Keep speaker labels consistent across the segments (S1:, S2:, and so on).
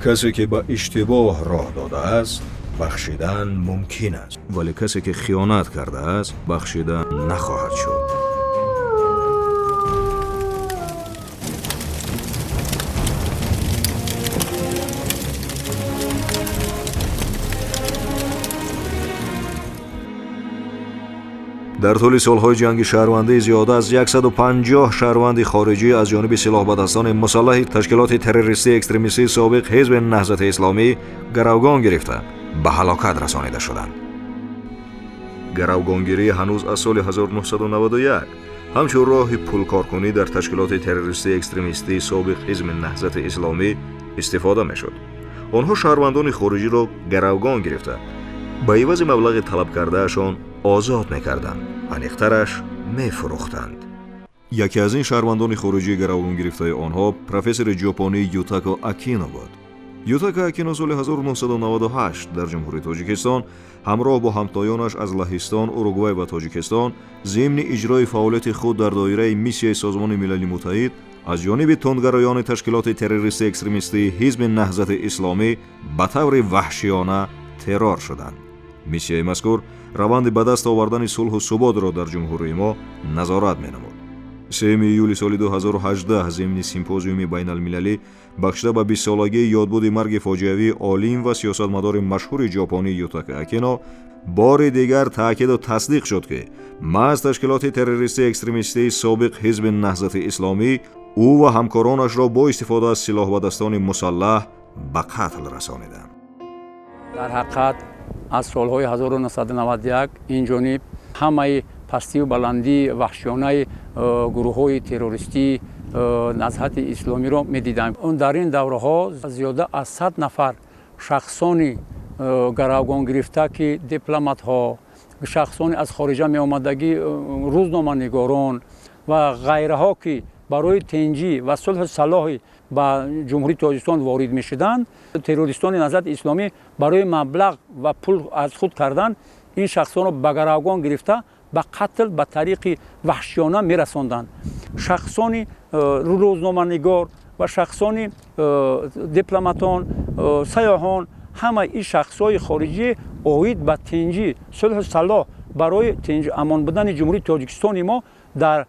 S1: Касе ки ба иштибоҳ роҳ додааст, бахшидан мумкин аст, вале касе ки хиёнат кардааст, бахшида нахоҳад шуд. Дар тӯли солҳои ҷанги шаҳрвандӣ зиёда аз 150 шаҳрванди хориҷӣ аз ҷониби силоҳбадастони мусаллаҳи ташкилоти террористии экстремистии собиқ Ҳизби Наҳзати Исломӣ гаравгон гирифта ба ҳалокат расонида шуданд. Гаравгонгирӣ ҳанӯз аз соли 1991 ҳамчун роҳи пулкоркунӣ дар ташкилоти террористии экстремистии собиқ Ҳизби Наҳзати Исломӣ истифода мешуд. Онҳо шаҳрвандони хориҷиро гаравгон гирифта ба ивази маблағи талаб кардаашон озод мекарданд, аниқтараш мефурӯхтанд. Яке аз ин шаҳрвандони хориҷии гаравгонгирифтаи онҳо профессори ҷопонӣ Ютако Акино буд. Ютако Акино соли 1998 дар Ҷумҳурии Тоҷикистон ҳамроҳ бо ҳамтоёнаш аз Лаҳистон, Уругвай ва Тоҷикистон зимни иҷрои фаъолияти худ дар доираи миссияи Созмони Милали Муттаҳид аз ҷониби тундгароёни ташкилоти террористии экстремистии Ҳизби Наҳзати Исломӣ ба таври ваҳшиёна террор шуданд. Миссияи мазкур раванди ба даст овардани сулҳу суботро дар ҷумҳурии мо назорат менамуд. 3 июли соли 2018 зимни симпозиуми байналмилалӣ бахшида ба бистсолагии ёдбуди марги фоҷиавии олим ва сиёсатмадори машҳури ҷопонӣ Ютака Акино бори дигар таъкиду тасдиқ шуд, ки маҳз ташкилоти террористии экстремистии собиқ Ҳизби Наҳзати Исломӣ ӯ ва ҳамкоронашро бо истифода аз силоҳбадастони мусаллаҳ ба қатл расониданд.
S2: Дар ҳақиқат аз солҳои 1991 ин ҷониб ҳамаи пастию баландии ваҳшиёнаи гурӯҳҳои террористии Наҳзати Исломиро медидам. Дар ин давраҳо зиёда аз 100 нафар шахсони гаравгонгирифта, ки дипломатҳо, шахсони аз хориҷа меомадагӣ, рӯзноманигорон ва ғайраҳо, ки барои тинҷӣ ва сулҳу салоҳи ба Ҷумҳурии Тоҷикистон ворид мешуданд, террористони Наҳзати Исломӣ барои маблағ ва пул аз худ кардан ин шахсонро ба гаравгон гирифта ба қатл ба тариқи ваҳшиёна мерасонданд. Шахсони рӯзноманигор ва шахсони дипломатон, сайёҳон, ҳамаи ин шахсҳои хориҷӣ оид ба тинҷӣ, сулҳу салоҳ барои амон будани Ҷумҳурии Тоҷикистони мо дар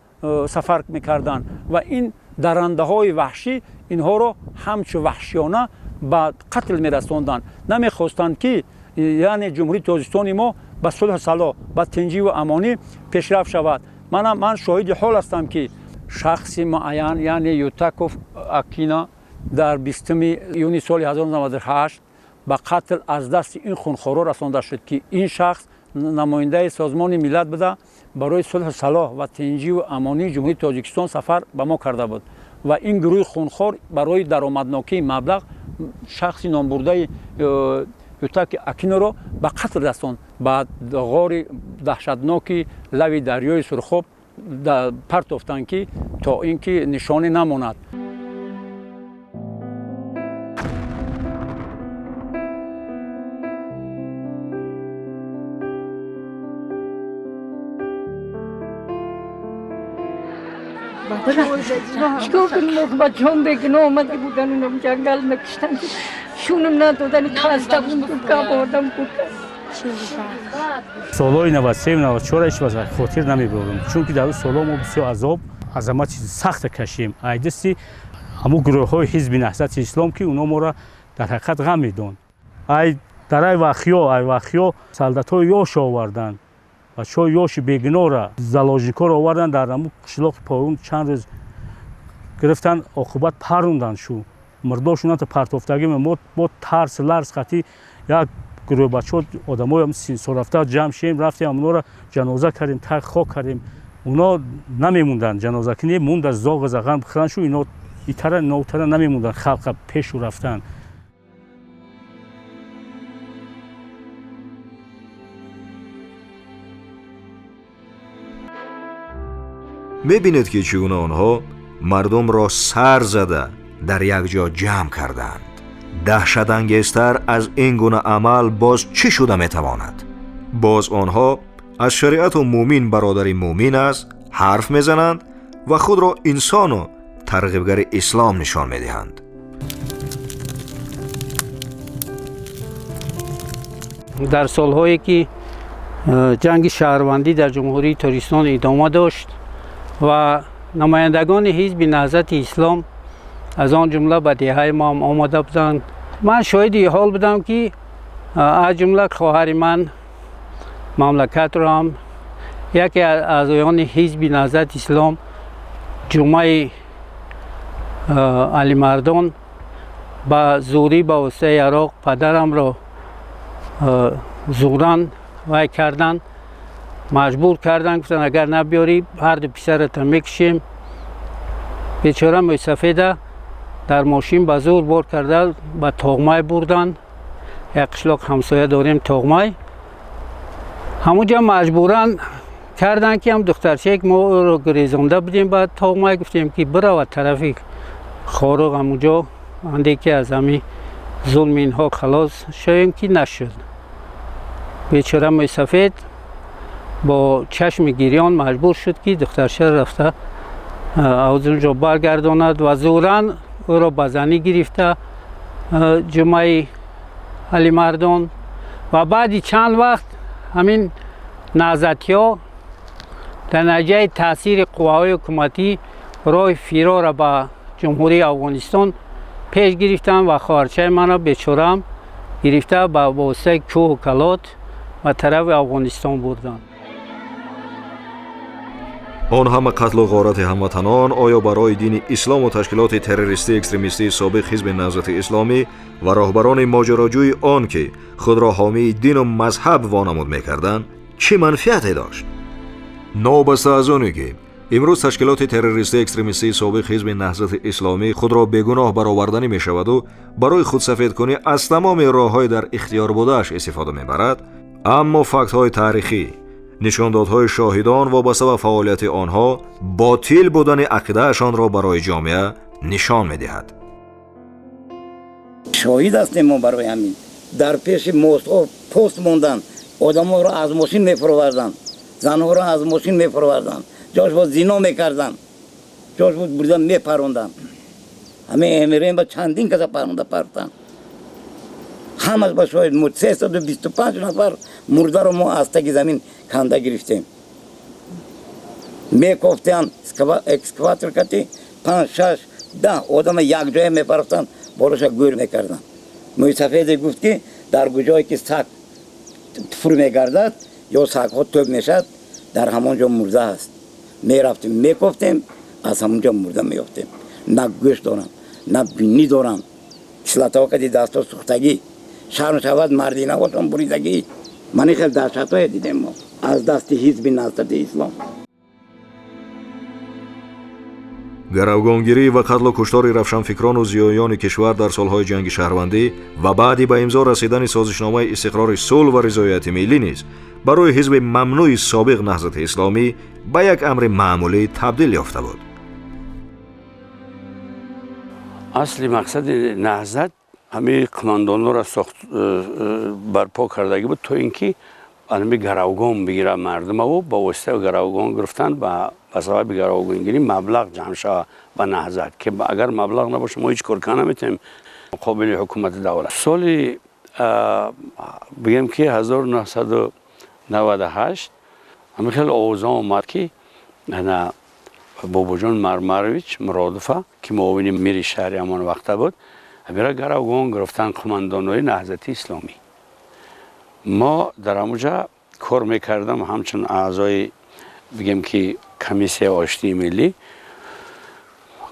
S2: сафар мекарданд ва ин дарандаҳои ваҳшӣ инҳоро ҳамчун ваҳшиёна ба қатл мерасонданд. Намехостанд, ки яъне Ҷумҳурии Тоҷикистони мо ба сулҳу салоҳ, ба тинҷиву амонӣ пешрафт шавад. Манам ман шоҳиди ҳол ҳастам, ки шахси муайян, яъне Ютаков Акина, дар 20 июни соли 1998 ба қатл аз дасти ин хунхоро расонда шуд, ки ин шахс намояндаи Созмони Миллат буда, барои сулҳу салоҳ ва тинҷиву амонии Ҷумҳурии Тоҷикистон сафар ба мо карда буд ва ин гурӯҳи хунхор барои даромаднокии маблағ шахси номбурдаи Ютаки Акиноро ба қатл расонд, ба ғори даҳшатноки лави дарёи Сурхоб партофтанд, ки то ин ки нишоне намонад.
S3: Чикор кунем, бачаҳом бегуноҳ омада будан, ҷангал мекуштанд, шунам надодани хаста бурдам.
S4: Солҳои 93, 94 ҳеҷ вақт хотир намебарам, чунки дар он солҳо мо бисёр азоб, азамати сахта кашем айдасти ҳамун гурӯҳҳои Ҳизби Наҳзати Ислом, ки онҳо моро дар ҳақиқат ғам медон. Ай дар ай вахиё солдатҳои ёш оварданд, бачаҳои ёши бегуноҳра, заложникҳоро оварданд, дар ҳамун қишлоқи поён чанд рӯз гирифтанд, оқибат паронданд, шу мурдошуната партофтагӣ. Мо бо тарс ларз қатӣ як гурӯҳ бачаҳо, одамои синсорафта ҷамъ шем, рафтем, онҳоро ҷаноза кардем, тар хок кардем. Онҳо намемонданд ҷанозакунӣ, монда зоғ заған бихӯранд, шу ино итара ино утара намемонданд, халқа пешу рафтанд.
S1: Мебинед, ки чӣ гуна онҳо мардумро сар зада дар як ҷо ҷамъ карданд. Даҳшатангезтар аз ин гуна амал боз чӣ шуда метавонад? Боз онҳо аз шариату мӯмин бародари мӯмин аст ҳарф мезананд ва худро инсону тарғибгари ислом нишон медиҳанд.
S5: Дар солҳое ки ҷанги шаҳрвандӣ дар Ҷумҳурии Тоҷикистон идома дошт ва намояндагони Ҳизби Наҳзати Ислом аз он ҷумла ба деҳаи мо ҳам омада буданд. Ман шоҳиди ҳол будам, ки аз ҷумла хоҳари ман мамлакатро ҳам яке аз аъзоёни Ҳизби Наҳзати Ислом Ҷумъаи Алимардон ба зӯрӣ ба воситаи яроқ падарамро зӯран вай карданд, маҷбур карданд, гуфтанд, агар набиёрӣ, ҳарду писарата мекушем. Бечора мӯйсафеда дар мошин ба зӯр бор карда ба Тоғмай бурданд. Як қишлоқ ҳамсоя дорем, Тоғмай. Ҳамунҷа маҷбуран карданд, ки ҳам духтарчае мо ӯро гурезонда будем ба Тоғмай, гуфтем, ки биравад тарафи Хоруғ, ҳамунҷо анде ки аз ҳами зулми инҳо халос шавем, ки нашуд. Бечора мӯйсафед бо чашми гирён маҷбур шуд, ки духтарчаро рафта аз он ҷо баргардонад ва зӯран ӯро ба занӣ гирифта Ҷумъаи Алимардон. Ва баъди чанд вақт ҳамин наҳзатиҳо дар натиҷаи таъсири қувваҳои ҳукуматӣ роҳи фирорро ба Ҷумҳурии Афғонистон пеш гирифтанд ва хоҳарчаи маро бечораам гирифта ба воситаи кӯҳу калот ба тарафи Афғонистон бурданд.
S1: Он ҳама қатлу ғорати ҳамватанон оё барои дини ислому ташкилоти террористӣ экстремистии собиқ Ҳизби Наҳзати Исломӣ ва роҳбарони моҷароҷӯи он, ки худро ҳомии дину мазҳаб вонамуд мекарданд, чӣ манфиате дошт? Новобаста аз оне ки имрӯз ташкилоти террористӣ экстремистии собиқ Ҳизби Наҳзати Исломӣ худро бегуноҳ бароварданӣ мешаваду барои худсафедкунӣ аз тамоми роҳҳои дар ихтиёр будааш истифода мебарад, аммо фактҳои таърихӣ, нишондодҳои шоҳидон вобаста ба фаъолияти онҳо ботил будани ақидаашонро барои ҷомеа нишон медиҳад.
S6: Шоҳид ҳастем мо. Барои ҳамин дар пеши мостҳо пост монданд, одаморо аз мошин мефуроварданд, занҳоро аз мошин мефуроварданд, ҷош боз зино мекарданд, ҷош боз бурда мепаронданд. Ҳамин эмирем ба чандин каса паронда партанд. Ҳамаш ба шоҳид. 325 нафар мурдаро мо аз таги замин канда гирифтем. Мекофтанд экскаватор кати, панҷ, шаш, 10 одама якҷоя мепарафтанд, болоша гӯр мекарданд. Мӯйсафеде гуфт, ки дар куҷое ки саг туфур мегардад ё сагҳо тӯб мешавад, дар ҳамон ҷо мурда ҳаст. Мерафтем, мекофтем, аз ҳамон ҷо мурда меёфтем. На гӯшт дорам, на бинӣ дорам, кислотаҳо кади дастҳо сӯхтагӣ, шарм шавад, мардинавошон буридагӣ. Ман хел даҳшатҳое дидем мо аз дасти Ҳизби Наҳзати Ислом.
S1: Гаравгонгирӣ ва қатлу куштори равшанфикрону зиёёни кишвар дар солҳои ҷанги шаҳрвандӣ ва баъди ба имзо расидани созишномаи истиқрори сулҳ ва ризояти миллӣ низ барои ҳизби мамнӯи собиқ Наҳзати Исломӣ ба як амри маъмулӣ табдил ёфта буд.
S7: Асли мақсади наҳзат ҳамин қумандонҳоро сохт, барпо кардагӣ буд, то ин ки ҳами гаравгон бигирад мардумаву ба воситаи гаравгон гирифтан, ба сабаби гаравгонгирӣ маблағ ҷамъ шава ба наҳзат, ки агар маблағ набоша, мо ҳеҷ кор карда наметавонем муқобили ҳукумати давлат. Соли бигем ки 1998 ҳамин хел овоза омад, ки Бобоҷон Мармарович Муродова, ки муовини мири шаҳри ҳамон вақта буд, ҳамира гаравгон гирифтан қумандонҳои Наҳзати Исломӣ. Мо дар ҳамуҷа кор мекардам ҳамчун аъзои, бигем ки, комиссияи оштии миллӣ.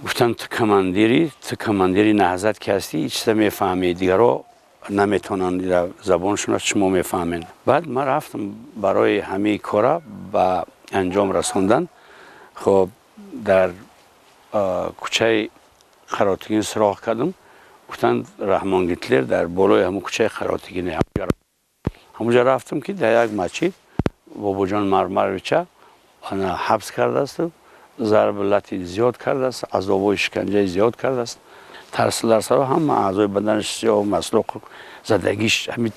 S7: Гуфтам, ту командири, ту командири наҳзат ки ҳастӣ, ҳеҷ чиза мефаҳмӣ, дигарро наметавонанд, забоншон шумо мефаҳмед. Баъд ман рафтам барои ҳамаи кора ба анҷом расондан. Хоб, дар кӯчаи Қаротигин суроғ кардам. Гуфтанд, Раҳмон Гитлер дар болои ҳамун кӯчаи Қаротигин. Ҳамунҷа рафтам, ки дар як масҷид Бобоҷон Мармаровича ҳабс кардаасту зарбу лати зиёд кардааст, азобҳои шиканҷаи зиёд кардааст. Тарсу ҳама аъзои баданаш сиёҳ, маслуқ задагиш, ҳами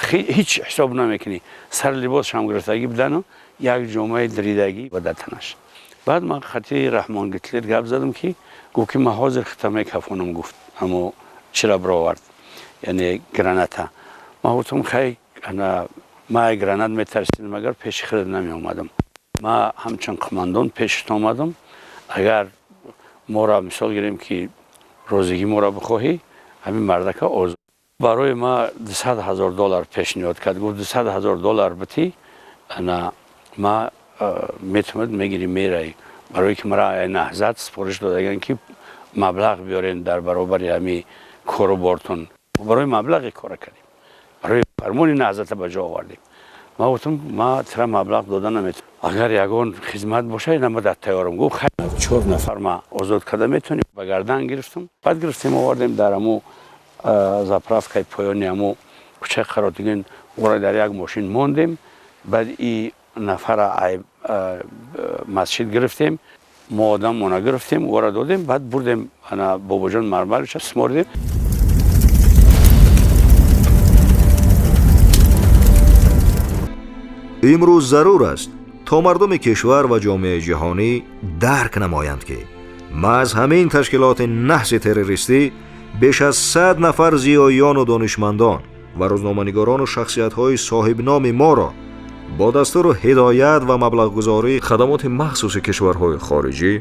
S7: ҳеҷ ҳисоб намекунӣ. Сар либосшам гирифтагӣ будану як ҷомаи даридагӣ ба датанаш. Баъд ман хати Раҳмон Гитлер гап задам, ки гуфт, ки ман ҳозир хита мекафонам, гуфт, аммо чира бировард, яъне граната. Ман гуфтам хай ма гранат метарсидам, агар пеши худат намеомадам. Ма ҳамчун қумандон пешат омадам. Агар моро мисол гирем ки розигӣ моро бихоҳӣ, ҳамин мардака озод. Барои ма $200,000 пешниҳод кард. Гуфт $200,000 битӣ, ана ма метавонад мегирӣ мераӣ. Барои ки мара Наҳзат супориш додаган ки маблағ биёрен дар баробари ҳамин корубортон. Барои маблағи кора кардем. Барои фармони Наҳзата ба ҷо овардем. Ма гуфтам ма тира маблағ дода наметавонам. Агар ягон хизмат боша, ина ма дар тайёрам. Гуфт хай 4 нафар ма озод карда метавонем. Ба гардан гирифтам. Баъд гирифтем овардем дар ҳамун заправкаи поёни ҳамун кӯчаи Қаротигин, ора дар як мошин мондем. Баъд и нафара масҷид гирифтем, мо одамона гирифтем, ора додем, баъд бурдем ана Бобоҷон Мармаровича супордем.
S1: Имрӯз зарур аст то мардуми кишвар ва ҷомеаи ҷаҳонӣ дарк намоянд, ки маҳз ҳамин ташкилоти наҳси террористӣ беш аз 100 нафар зиёиёну донишмандон ва рӯзноманигорону шахсиятҳои соҳибноми моро бо дастуру ҳидоят ва маблағгузории хадамоти махсуси кишварҳои хориҷӣ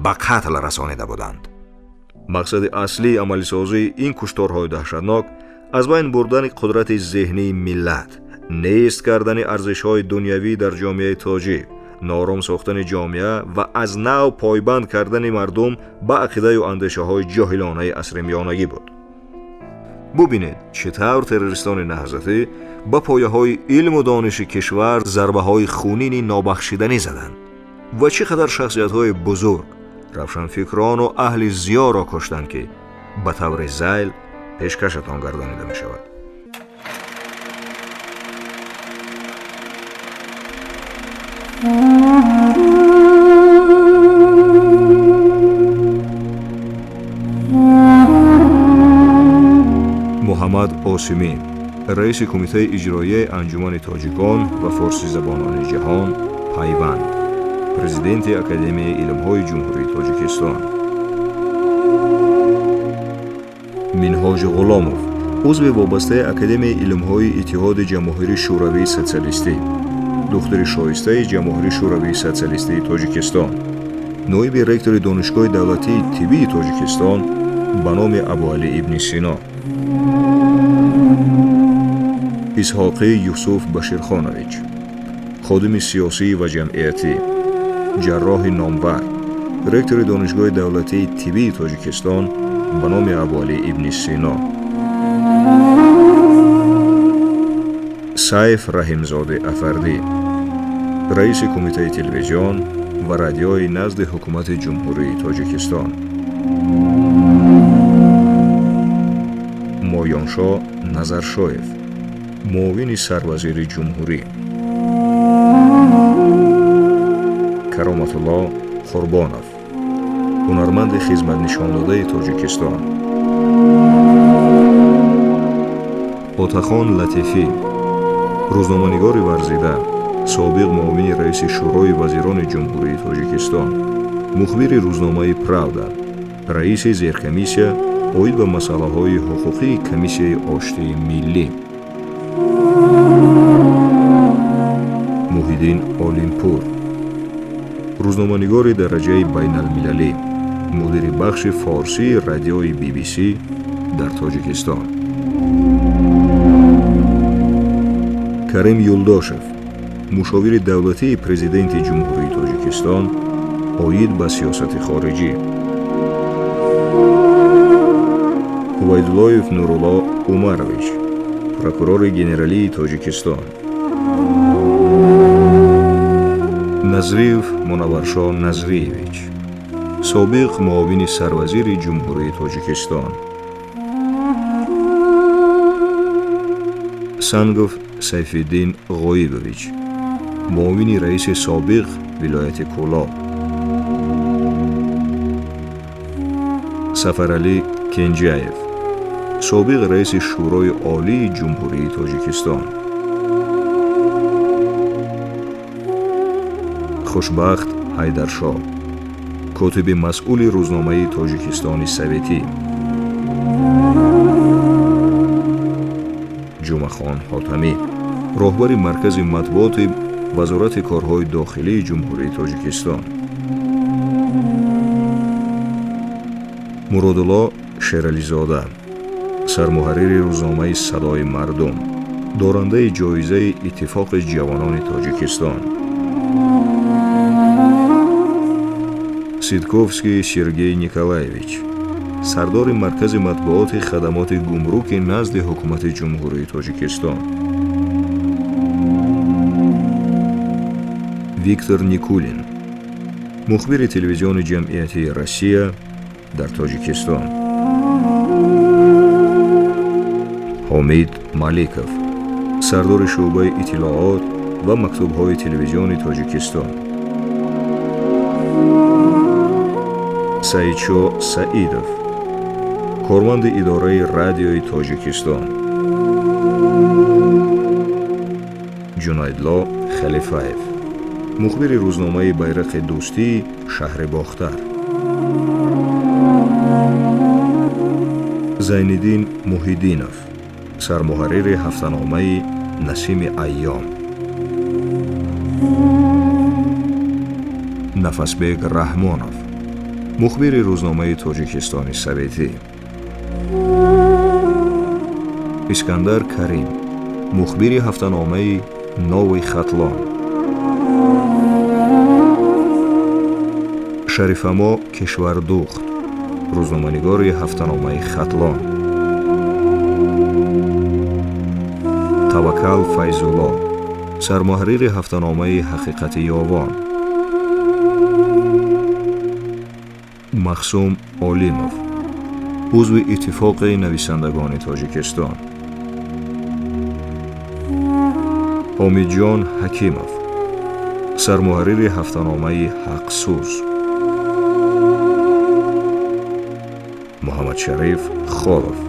S1: ба қатл расонида буданд. Мақсади аслии амалисозии ин кушторҳои даҳшатнок аз байн бурдани қудрати зеҳнии миллат, нест кардани арзишҳои дунявӣ дар ҷомеаи тоҷик, ноором сохтани ҷомеа ва аз нав пойбанд кардани мардум ба ақидаю андешаҳои ҷоҳилонаи асри миёнагӣ буд. Бубинед, чӣ тавр террористони наҳзатӣ ба пояҳои илму дониши кишвар зарбаҳои хунини нобахшиданӣ заданд ва чӣ қадар шахсиятҳои бузург, равшанфикрону аҳли зиёро куштанд, ки ба таври зайл пешкашатон гардонида мешавад. Муҳаммад Осимӣ, раиси кумитаи иҷроияи Анҷумани тоҷикон ва форсизабонони ҷаҳон Пайванд, президенти Академияи илмҳои Ҷумҳурии Тоҷикистон. Минҳоҷи Ғуломов, узви вобастаи Академияи илмҳои Иттиҳоди Ҷамоҳири Шӯравии Социалистӣ, духтури шоистаи Ҷамоҳири Шӯравии Социалистии Тоҷикистон, ноиби ректори Донишгоҳи давлатии тиббии Тоҷикистон ба номи Абуалӣ ибни Сино. Исҳоқӣ Юсуф Баширхонович, ходими сиёсӣ ва ҷамъиятӣ, ҷарроҳи номбар, ректори Донишгоҳи давлатии тиббии Тоҷикистон ба номи Абуалӣ ибни Сино. Сайф Раҳимзоди Афардӣ, раиси кумитаи телевизион ва радиои назди ҳукумати Ҷумҳурии Тоҷикистон. Моёншо Назаршоев, муовини сарвазири ҷумҳурӣ. Кароматулло Қурбонов, ҳунарманди хизматнишондодаи Тоҷикистон. Отахон Латифӣ, рӯзноманигори варзида, собиқ муовини раиси Шӯрои вазирони Ҷумҳурии Тоҷикистон, мухбири рӯзномаи Правда, раиси зеркомиссия оид ба масъалаҳои ҳуқуқии Комиссияи оштии миллӣ. Муҳиддин Олимпур, рӯзноманигори дараҷаи байналмилалӣ, мудири бахши форсии радиои BBC дар Тоҷикистон. Карим Юлдошев, мушовири давлатии президенти Ҷумҳурии Тоҷикистон оид ба сиёсати хориҷӣ. Убайдуллоев Нурулло Умарович, прокурори генералии Тоҷикистон. Назриев Мунавваршо Назриевич, собиқ муовини сарвазири Ҷумҳурии Тоҷикистон. Сангов Сайфиддин Ғоибович, муовини раиси собиқ вилояти Кӯлоб. Сафаралӣ Кенҷаев, собиқ раиси Шӯрои Олии Ҷумҳурии Тоҷикистон. Хушбахт Ҳайдаршоҳ, котиби масъули рӯзномаи Тоҷикистони Советӣ. Ҷумъахон Ҳотамӣ, роҳбари маркази матбуоти Вазорати корҳои дохилии Ҷумҳурии Тоҷикистон. Муродулло Шерализода, сармуҳаррири рӯзномаи «Садои мардум», дорандаи ҷоизаи Иттифоқи ҷавонони Тоҷикистон. Сидковский Сергей Николаевич, сардори маркази матбуоти хадамоти гумруки назди Ҳукумати Ҷумҳурии Тоҷикистон. Виктор Никулин, мухбири телевизиони ҷамъиятии Россия дар Тоҷикистон. Ҳомид Маликов, сардори шӯъбаи иттилоот ва мактубҳои телевизиони Тоҷикистон. Саидшо Саидов, корманди идораи радиои Тоҷикистон. Ҷунайдло Халифаев, мухбири рӯзномаи «Байрақи дӯстии» шаҳри Бохтар. Зайниддин Муҳиддинов, сармуҳаррири ҳафтаномаи «Насими айём». Нафасбек Раҳмонов, мухбири рӯзномаи «Тоҷикистони советӣ». Искандар Карим, мухбири ҳафтаномаи «Новый Хатлон». Шарифамо Кишвардухт, рӯзноманигори ҳафтаномаи «Хатлон». Таваккал Файзулло, сармуҳаррири ҳафтаномаи «Ҳақиқати ёвон». Махсум Олимов, узви Иттифоқи нависандагони Тоҷикистон. Омидҷон Ҳакимов, сармуҳаррири ҳафтаномаи «Ҳақсӯз». Муҳаммадшариф Холов,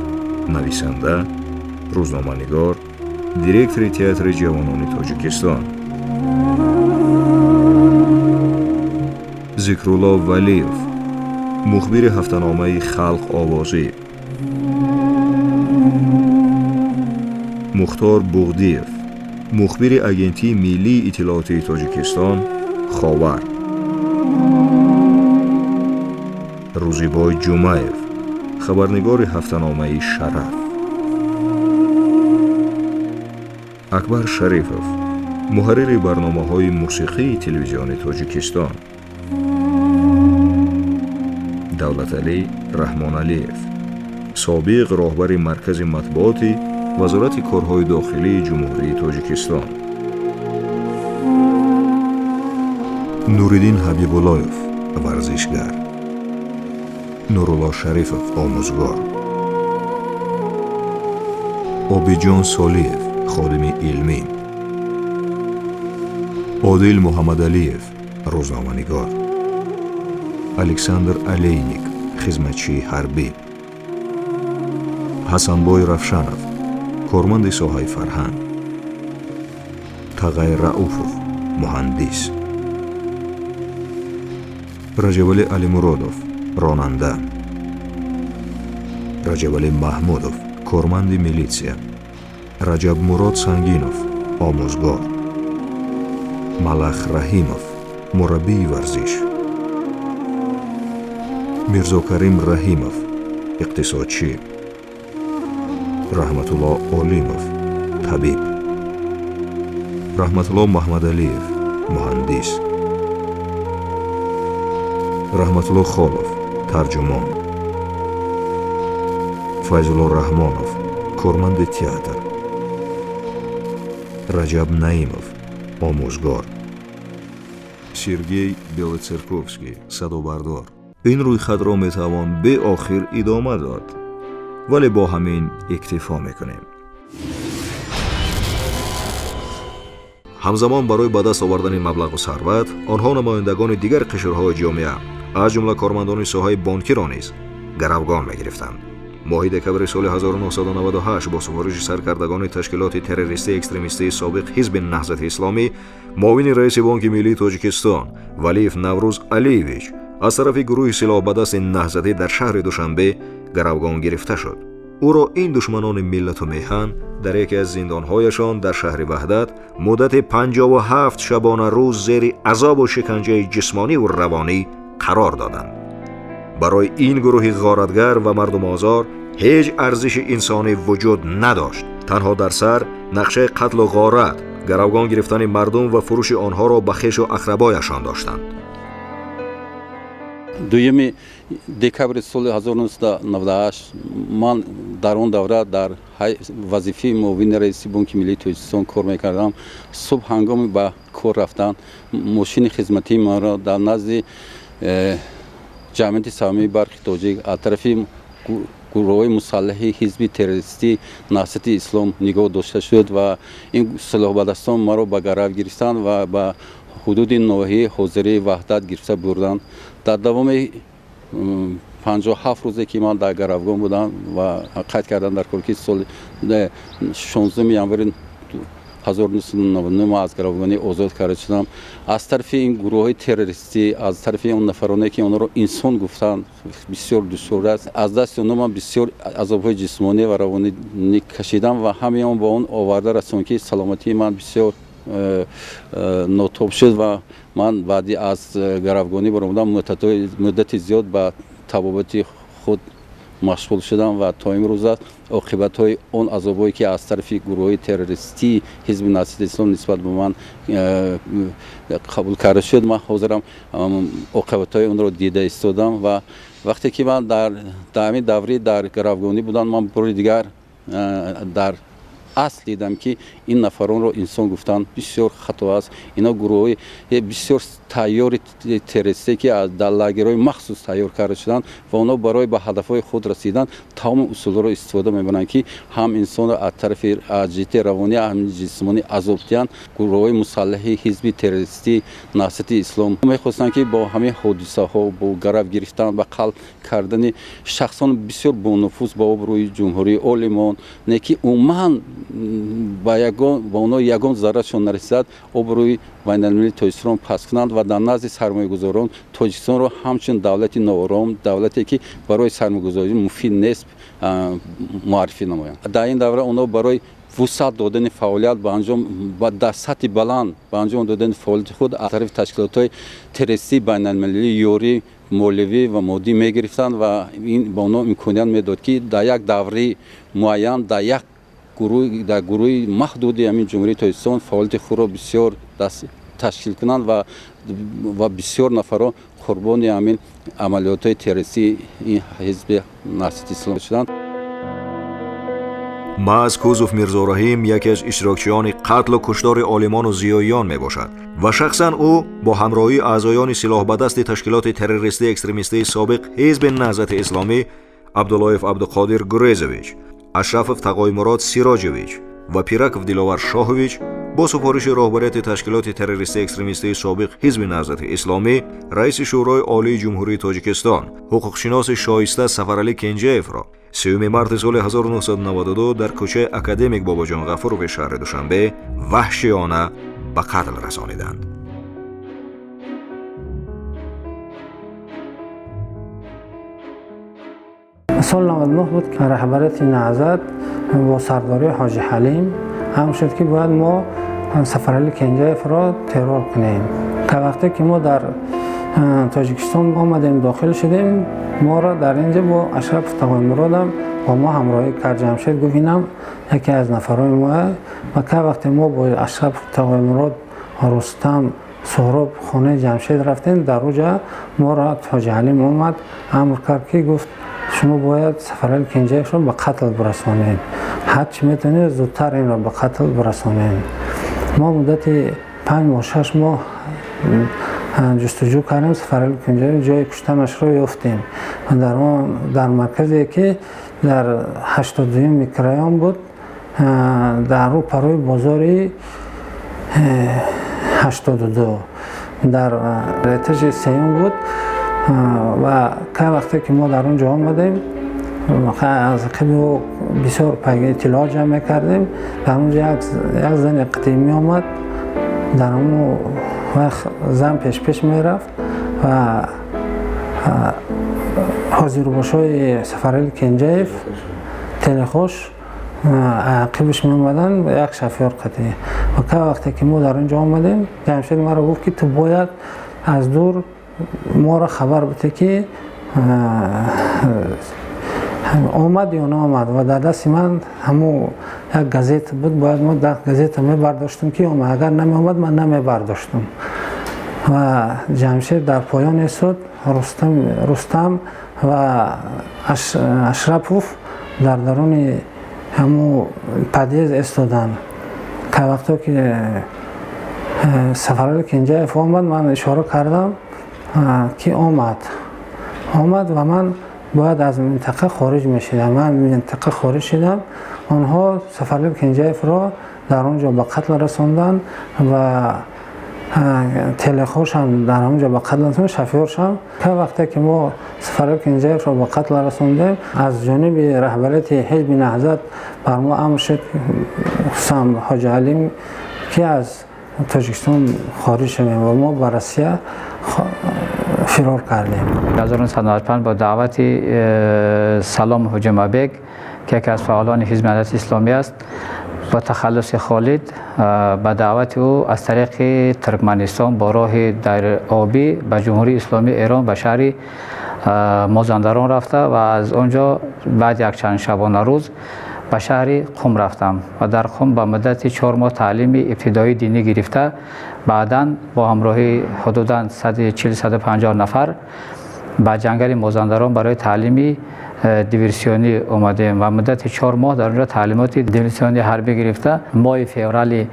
S1: нависанда, рӯзноманигор, директори Театри ҷавонони Тоҷикистон. Зикрулло Валиев, мухбири ҳафтаномаи «Халқ овозӣ». Мухтор Буғдиев, мухбири Агентии миллии иттилоотии Тоҷикистон «Ховар». Рӯзибой Ҷумаев, хабарнигори ҳафтаномаи «Шараф». Акбар Шарифов, муҳаррири барномаҳои мусиқии телевизиони Тоҷикистон. Давлаталӣ Раҳмоналиев, собиқ роҳбари маркази матбуоти Вазорати корҳои дохилии Ҷумҳурии Тоҷикистон. Нуриддин Ҳабибуллоев, варзишгар. Нурулло Шарифов, омӯзгор. Обиҷон Солиев, ходими илмӣ. Одил Муҳаммадалиев, рӯзноманигор. Александр Алейник, хизматчии ҳарбӣ. Ҳасанбой Равшанов, корманди соҳаи фарҳанг. Тағай Рауфов, муҳандис. Раҷабалӣ Алимуродов, ронанда. Раҷабалӣ Маҳмудов, корманди милитсия. Раҷабмурод Сангинов, омӯзгор. Малах Раҳимов, мураббии варзиш. Мирзокарим Раҳимов, иқтисодчӣ. Раҳматулло Олимов, табиб. Раҳматулло Маҳмадалиев, муҳандис. Раҳматулло Холов, тарҷумон. Файзулло Раҳмонов, корманди театр. Раҷаб Наимов, омӯзгор. Сергей Белоцерковский, садобардор. Ин рӯйхатро метавон беохир идома дод, вале бо ҳамин иктифо мекунем. Ҳамзамон барои ба даст овардани маблағу сарват онҳо намояндагони дигар қишрҳои ҷомеа, аз ҷумла кормандони соҳаи бонкиро низ гаравгон мегирифтанд. Моҳи декабри соли 1998 бо супориши саркардагони ташкилоти террористии экстремистии собиқ Ҳизби Наҳзати Исломӣ, муовини раиси Бонки миллии Тоҷикистон Валиев Наврӯз Алиевич аз тарафи гурӯҳи силоҳбадасти наҳзатӣ дар шаҳри Душанбе гаравгон гирифта шуд. Ӯро ин душманони миллату меҳан дар яке аз зиндонҳояшон дар шаҳри Ваҳдат муддати 57 шабона рӯз зери азобу шиканҷаи ҷисмониву равонӣ қарор доданд. Барои ин гурӯҳи ғоратгар ва мардумозор ҳеҷ арзиши инсонӣ вуҷуд надошт. Танҳо дар сар нақшаи қатлу ғорат, гаравгон гирифтани мардум ва фурӯши онҳоро ба хешу ақрабояшон доштанд.
S8: 2 декабри соли 1998 ман дар он давра дар вазифаи муовини раиси Бонки миллии Тоҷикистон кор мекардам. Субҳ ҳангоми ба кор рафтан мошини хизматии маро дар назди ҷамъияти саҳомии барқи тоҷик аз тарафи гурӯҳҳои мусаллаҳи ҳизби террористӣ Наҳзати Ислом нигоҳ дошта шуд ва ин силоҳбадастон маро ба гарав гирифтанд ва ба ҳудуди ноҳияи ҳозирии Ваҳдат гирифта бурданд. Дар давоми 57 рӯзе ки ман дар гаравгон будам ва қайд кардам дар кор ки соли 16 январи 1999 ман аз гаравгонӣ озод карда шудам, аз тарафи ин гурӯҳҳои террористӣ, аз тарафи он нафароне ки онҳоро инсон гуфтанд, бисёр душвор аст. Аз дасти онҳо ман бисёр азобҳои ҷисмонӣ ва равонӣ кашидам ва ҳамаи он ба он оварда расонд ки саломатии ман бисёр нотоб шуд ва ман баъди аз гаравгонӣ баромадам муддати зиёд ба табобати худ машғул шудам ва то имрӯз оқибатҳои он азобҳое ки аз тарафи гурӯҳҳои террористии ҳизби Наҳзати Ислом нисбат ба ман қабул карда шуд, ман ҳозирам оқибатҳои онро дида истодам. Ва вақте ки ман дар ҳамин даврӣ дар гаравгонӣ будам, ман бори дигар дар асл дидам ки ин нафаронро инсон гуфтан бисёр хато аст. Ино гурӯҳҳои бисёр тайёри террористе ки дар лагерҳои махсус тайёр карда шуданд ва онҳо барои ба ҳадафҳои худ расидан тамоми усулҳоро истифода мебаранд ки ҳам инсонро аз тарафи ҷиҳати равонӣ, ҳам ҷисмонӣ азоб диҳанд. Гурӯҳҳои мусаллаҳи ҳизби террористии Наҳзати Ислом мехостанд ки бо ҳамин ҳодисаҳо, бо гарав гирифтан, ба қалб кардани шахсон бисёр бонуфуз ба обрӯи ҷумҳурии олимон, не ки умуман ба онҳо ягон зараршон нарасад, обрӯи байналмилалии Тоҷикистонро паст кунанд ва дар назди сармоягузорон Тоҷикистонро ҳамчун давлати ноором, давлате ки барои сармоягузорӣ муфид нест, муаррифӣ намоянд. Дар ин давра онҳо барои вусъат додани фаъолият ба анҷом дар сатҳи баланд ба анҷом додани фаъолияти худ аз тарафи ташкилотҳои террористии байналмилалӣ ёрӣ молиявӣ ва моддӣ мегирифтанд ва ин ба онҳо имконият медод ки дар як давраи муайян дар як дар гурӯҳи маҳдуди ҳамин ҷумҳурии Тоҷикистон фаъолияти худро бисёр ташкил кунанд ва бисёр нафарро қурбони ҳамин амалиётҳои террористии ин ҳизби Наҳзати Ислом шуданд.
S1: Маҳз Кузов Мирзораҳим яке аз иштирокчиёни қатлу куштори олимону зиёиён мебошад ва шахсан ӯ бо ҳамроҳии аъзоёни силоҳбадасти ташкилоти террористии экстремистии собиқ ҳизби Наҳзати Исломӣ Абдуллоев Абдуқодир Гурезович, Ашрафов Тағоймурод Сироҷевич ва Пираков Диловар Шоҳович бо супориши роҳбарияти ташкилоти террористии экстремистии собиқ ҳизби Наҳзати Исломӣ, раиси Шӯрои Олии Ҷумҳурии Тоҷикистон, ҳуқуқшиноси шоиста Сафаралӣ Кенҷаевро 3 марти соли 1992 дар кӯчаи академик Бобоҷон Ғафурови шаҳри Душанбе ваҳшиёна ба қатл расониданд.
S9: Соли 99 буд ки раҳбарияти Наҳзат бо сардории Ҳоҷи Ҳалим амр шуд ки бояд мо Сафаралӣ Кенҷаевро террор кунем. Та вақте ки мо дар Тоҷикистон омадем, дохил шудем, моро дар инҷа бо Ашраф Тағоймуродам бо мо ҳамроҳӣ кард. Ҷамшед гуфт инам яке аз нафарои мо. Ва ка вақте мо бо Ашраф Тағоймурод, Рустам, Суҳроб хонаи Ҷамшед рафтем, дар уҷа моро Ҳоҷи Ҳалим омад, амр кард ки гуфт шумо бояд Сафаралӣ Кенҷаевро ба қатл бирасонед, ҳарчи метавонед зудтар инро ба қатл бирасонед. Мо муддати 5 моҳ 6 моҳ ҷустуҷӯ кардем, Сафаралӣ Кенҷаев ҷои куштанашро ёфтем. Дар марказе ки дар 82 микрорайон буд, дар рӯпарӯи бозори 82 дар этажи сеюм буд. Ва кай вақте ки мо дар он ҷо омадем, аз қиби ӯ бисёр иттилоот ҷамъ мекардем. Дар он ҷо як зани қадимӣ омад, дар он вақт зан пешпеш мерафт ва ҳозирбошҳои Сафаралӣ Кенҷаев Телехош ақибаш меомаданд, як шофёр қатъӣ. Ва ка вақте ки мо дар он ҷо омадем, Ҷамшед маро гуфт, ки ту бояд аз дур моро хабар бите, ки омад ё наомад. Ва дар дасти ман ҳамун як газета буд, бояд мо газета мебардоштем, ки омад. Агар намеомад, ман намебардоштам. Ва Ҷамшед дар поён истод, Рустам ва Ашрапов дар даруни ҳамун подъезд истоданд. Ка вақто ки Сафарали Кенҷаев омад, ман ишора кардам, ки омад. Омад ва ман бояд аз минтақа хориҷ мешидам. Ман минтақа хориҷ шидам. Онҳо Сафарали Кенҷаевро дар он ҷо ба қатл расонданд ва телехошам дар он ҷо ба қатл расонданд, шофёршам. Ка вақте ки мо Сафарали Кенҷаевро ба қатл расондем, аз ҷониби раҳбарияти ҳизби Наҳзат бар мо амр шуд, хусусан Ҳоҷи Ҳалим, ки аз Тоҷикистон хориҷ шавем ва мо ба Россия фирор кардем.
S10: 1995 با دعوت سلام حجمبек که یکی از فعالان حزب نهضت اسلامی است، با تخلص خالد، به دعوت او از طریق ترکمنستان با راه در آبی به جمهوری اسلامی ایران به شهر مازندران رفته و از آنجا بعد یک چند شبانه روز به شهر قم رفتم و در قم به مدت 4 ماه تعلیم ابتدایی دینی گرفته، بعداً با همراهی حدوداً 140-150 نفر به جنگل مازندران برای تعلیم دیورسیونی آمدیم و مدت 4 ماه در اونجا تعلیمات دیورسیونی حربی گرفته. ماه فوریه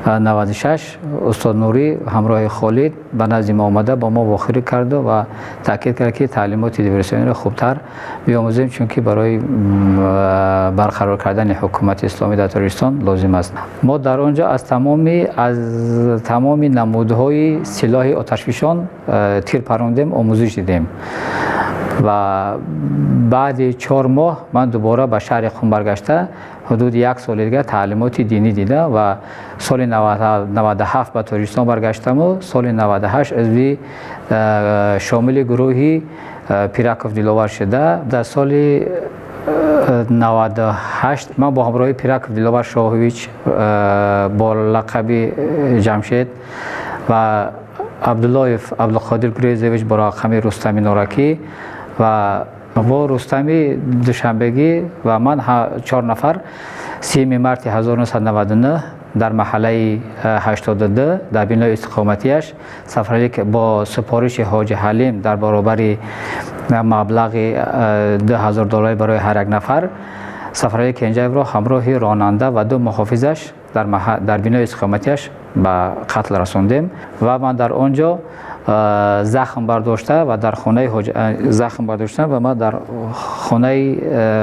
S10: 96 استاد نوری همراه خالد به نزد ما آمده، با ما واخوری کرد و تاکید کرد که تعلیمات دیورسیونی را خوبتر بیاموزیم، چون که برای برقرار کردن حکومت اسلامی در تاجیکستان لازم است. ما در آنجا از تمام نمودهای سلاح آتشفشان تیر پراندیم، آموزش دیدیم و بعد 4 ماه من دوباره به شهر قم برگشته، حدود 1 سال دیگه تعلیمات دینی دیده و سال 97 به تاجیکستان برگشتم و سال 98 عضو شامل گروهی پیرکوف دلاور شده. در سال 98 من با همراهی پیرکوف دلاور شاهویچ با لقب جمشید و عبداللهف عبدالقادر گریزویچ با رقم رستمی نورکی و با رستمی دوشنبگی و من 4 نفر 3 مارت 1999 در محله 82 در بنای استقامتیش سفرعلی با سپارش حاج حلیم در برابر مبلغ 2000 دلار برای هر یک نفر سفرعلی کنجایف را همراه راننده و 2 محافظش در بنای استقامتیش به قتل رساندیم و من در آنجا زخم برداشته و در خانه زخم برداشتم و من در خانه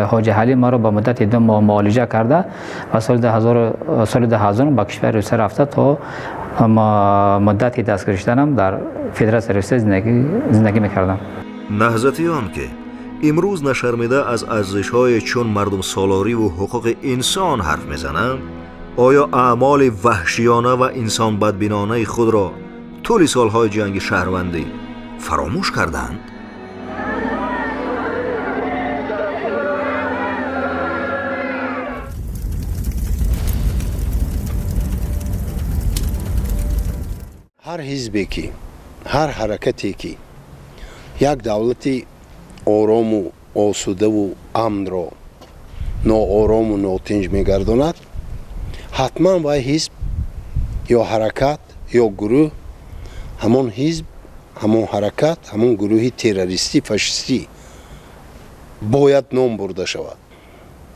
S10: حاج حلیم مرا به مدت 2 ماه معالجه کرده و سال 2000 به کشور روسیه رفته تا مدتی دست گرفتنم در فدراسیون روسیه زندگی میکردم.
S1: نهضتیان که امروز نشرمیده از ارزش‌های چون مردم سالاری و حقوق انسان حرف میزنند، آیا اعمال وحشیانه و انسان بدبینانه خود را طول سالهای جنگ شهروندی فراموش کردند؟
S11: هر حزبی که هر حرکتی که یک دولتی آرام و آسوده و امن را ناآرام و ناتنج میگرداند، حتما وای حزب یا حرکت یا گروه همون حزب، همون حرکت، همون گروه تروریستی فاشیستی باید نام برده شود.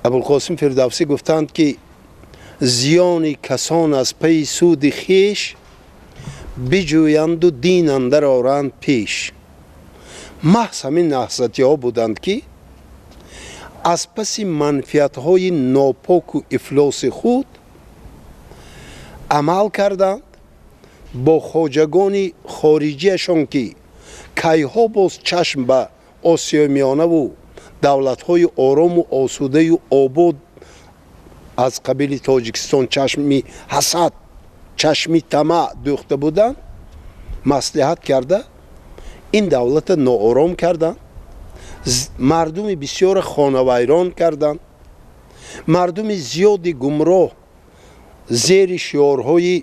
S11: ابوالقاسم فردوسی گفتند که زیان کسان از پی سود خیش بجویند و دین اندر آرند پیش. محض همین نهضتی ها بودند که از پس منفیت های ناپاک و افلاس خود عمل کردند با خواجگان خارجیشان که کیها باز چشم به آسیای میانه و دولت‌های آرام و آسوده و آباد از قبیل تاجیکستان چشمی حسد، چشمی طمع دوخته بودند، مصلحت کرده این دولت ناآرام کردند، مردم بسیار خانه ویران کردند. Мардуми зиёди гумроҳ зери шиорҳои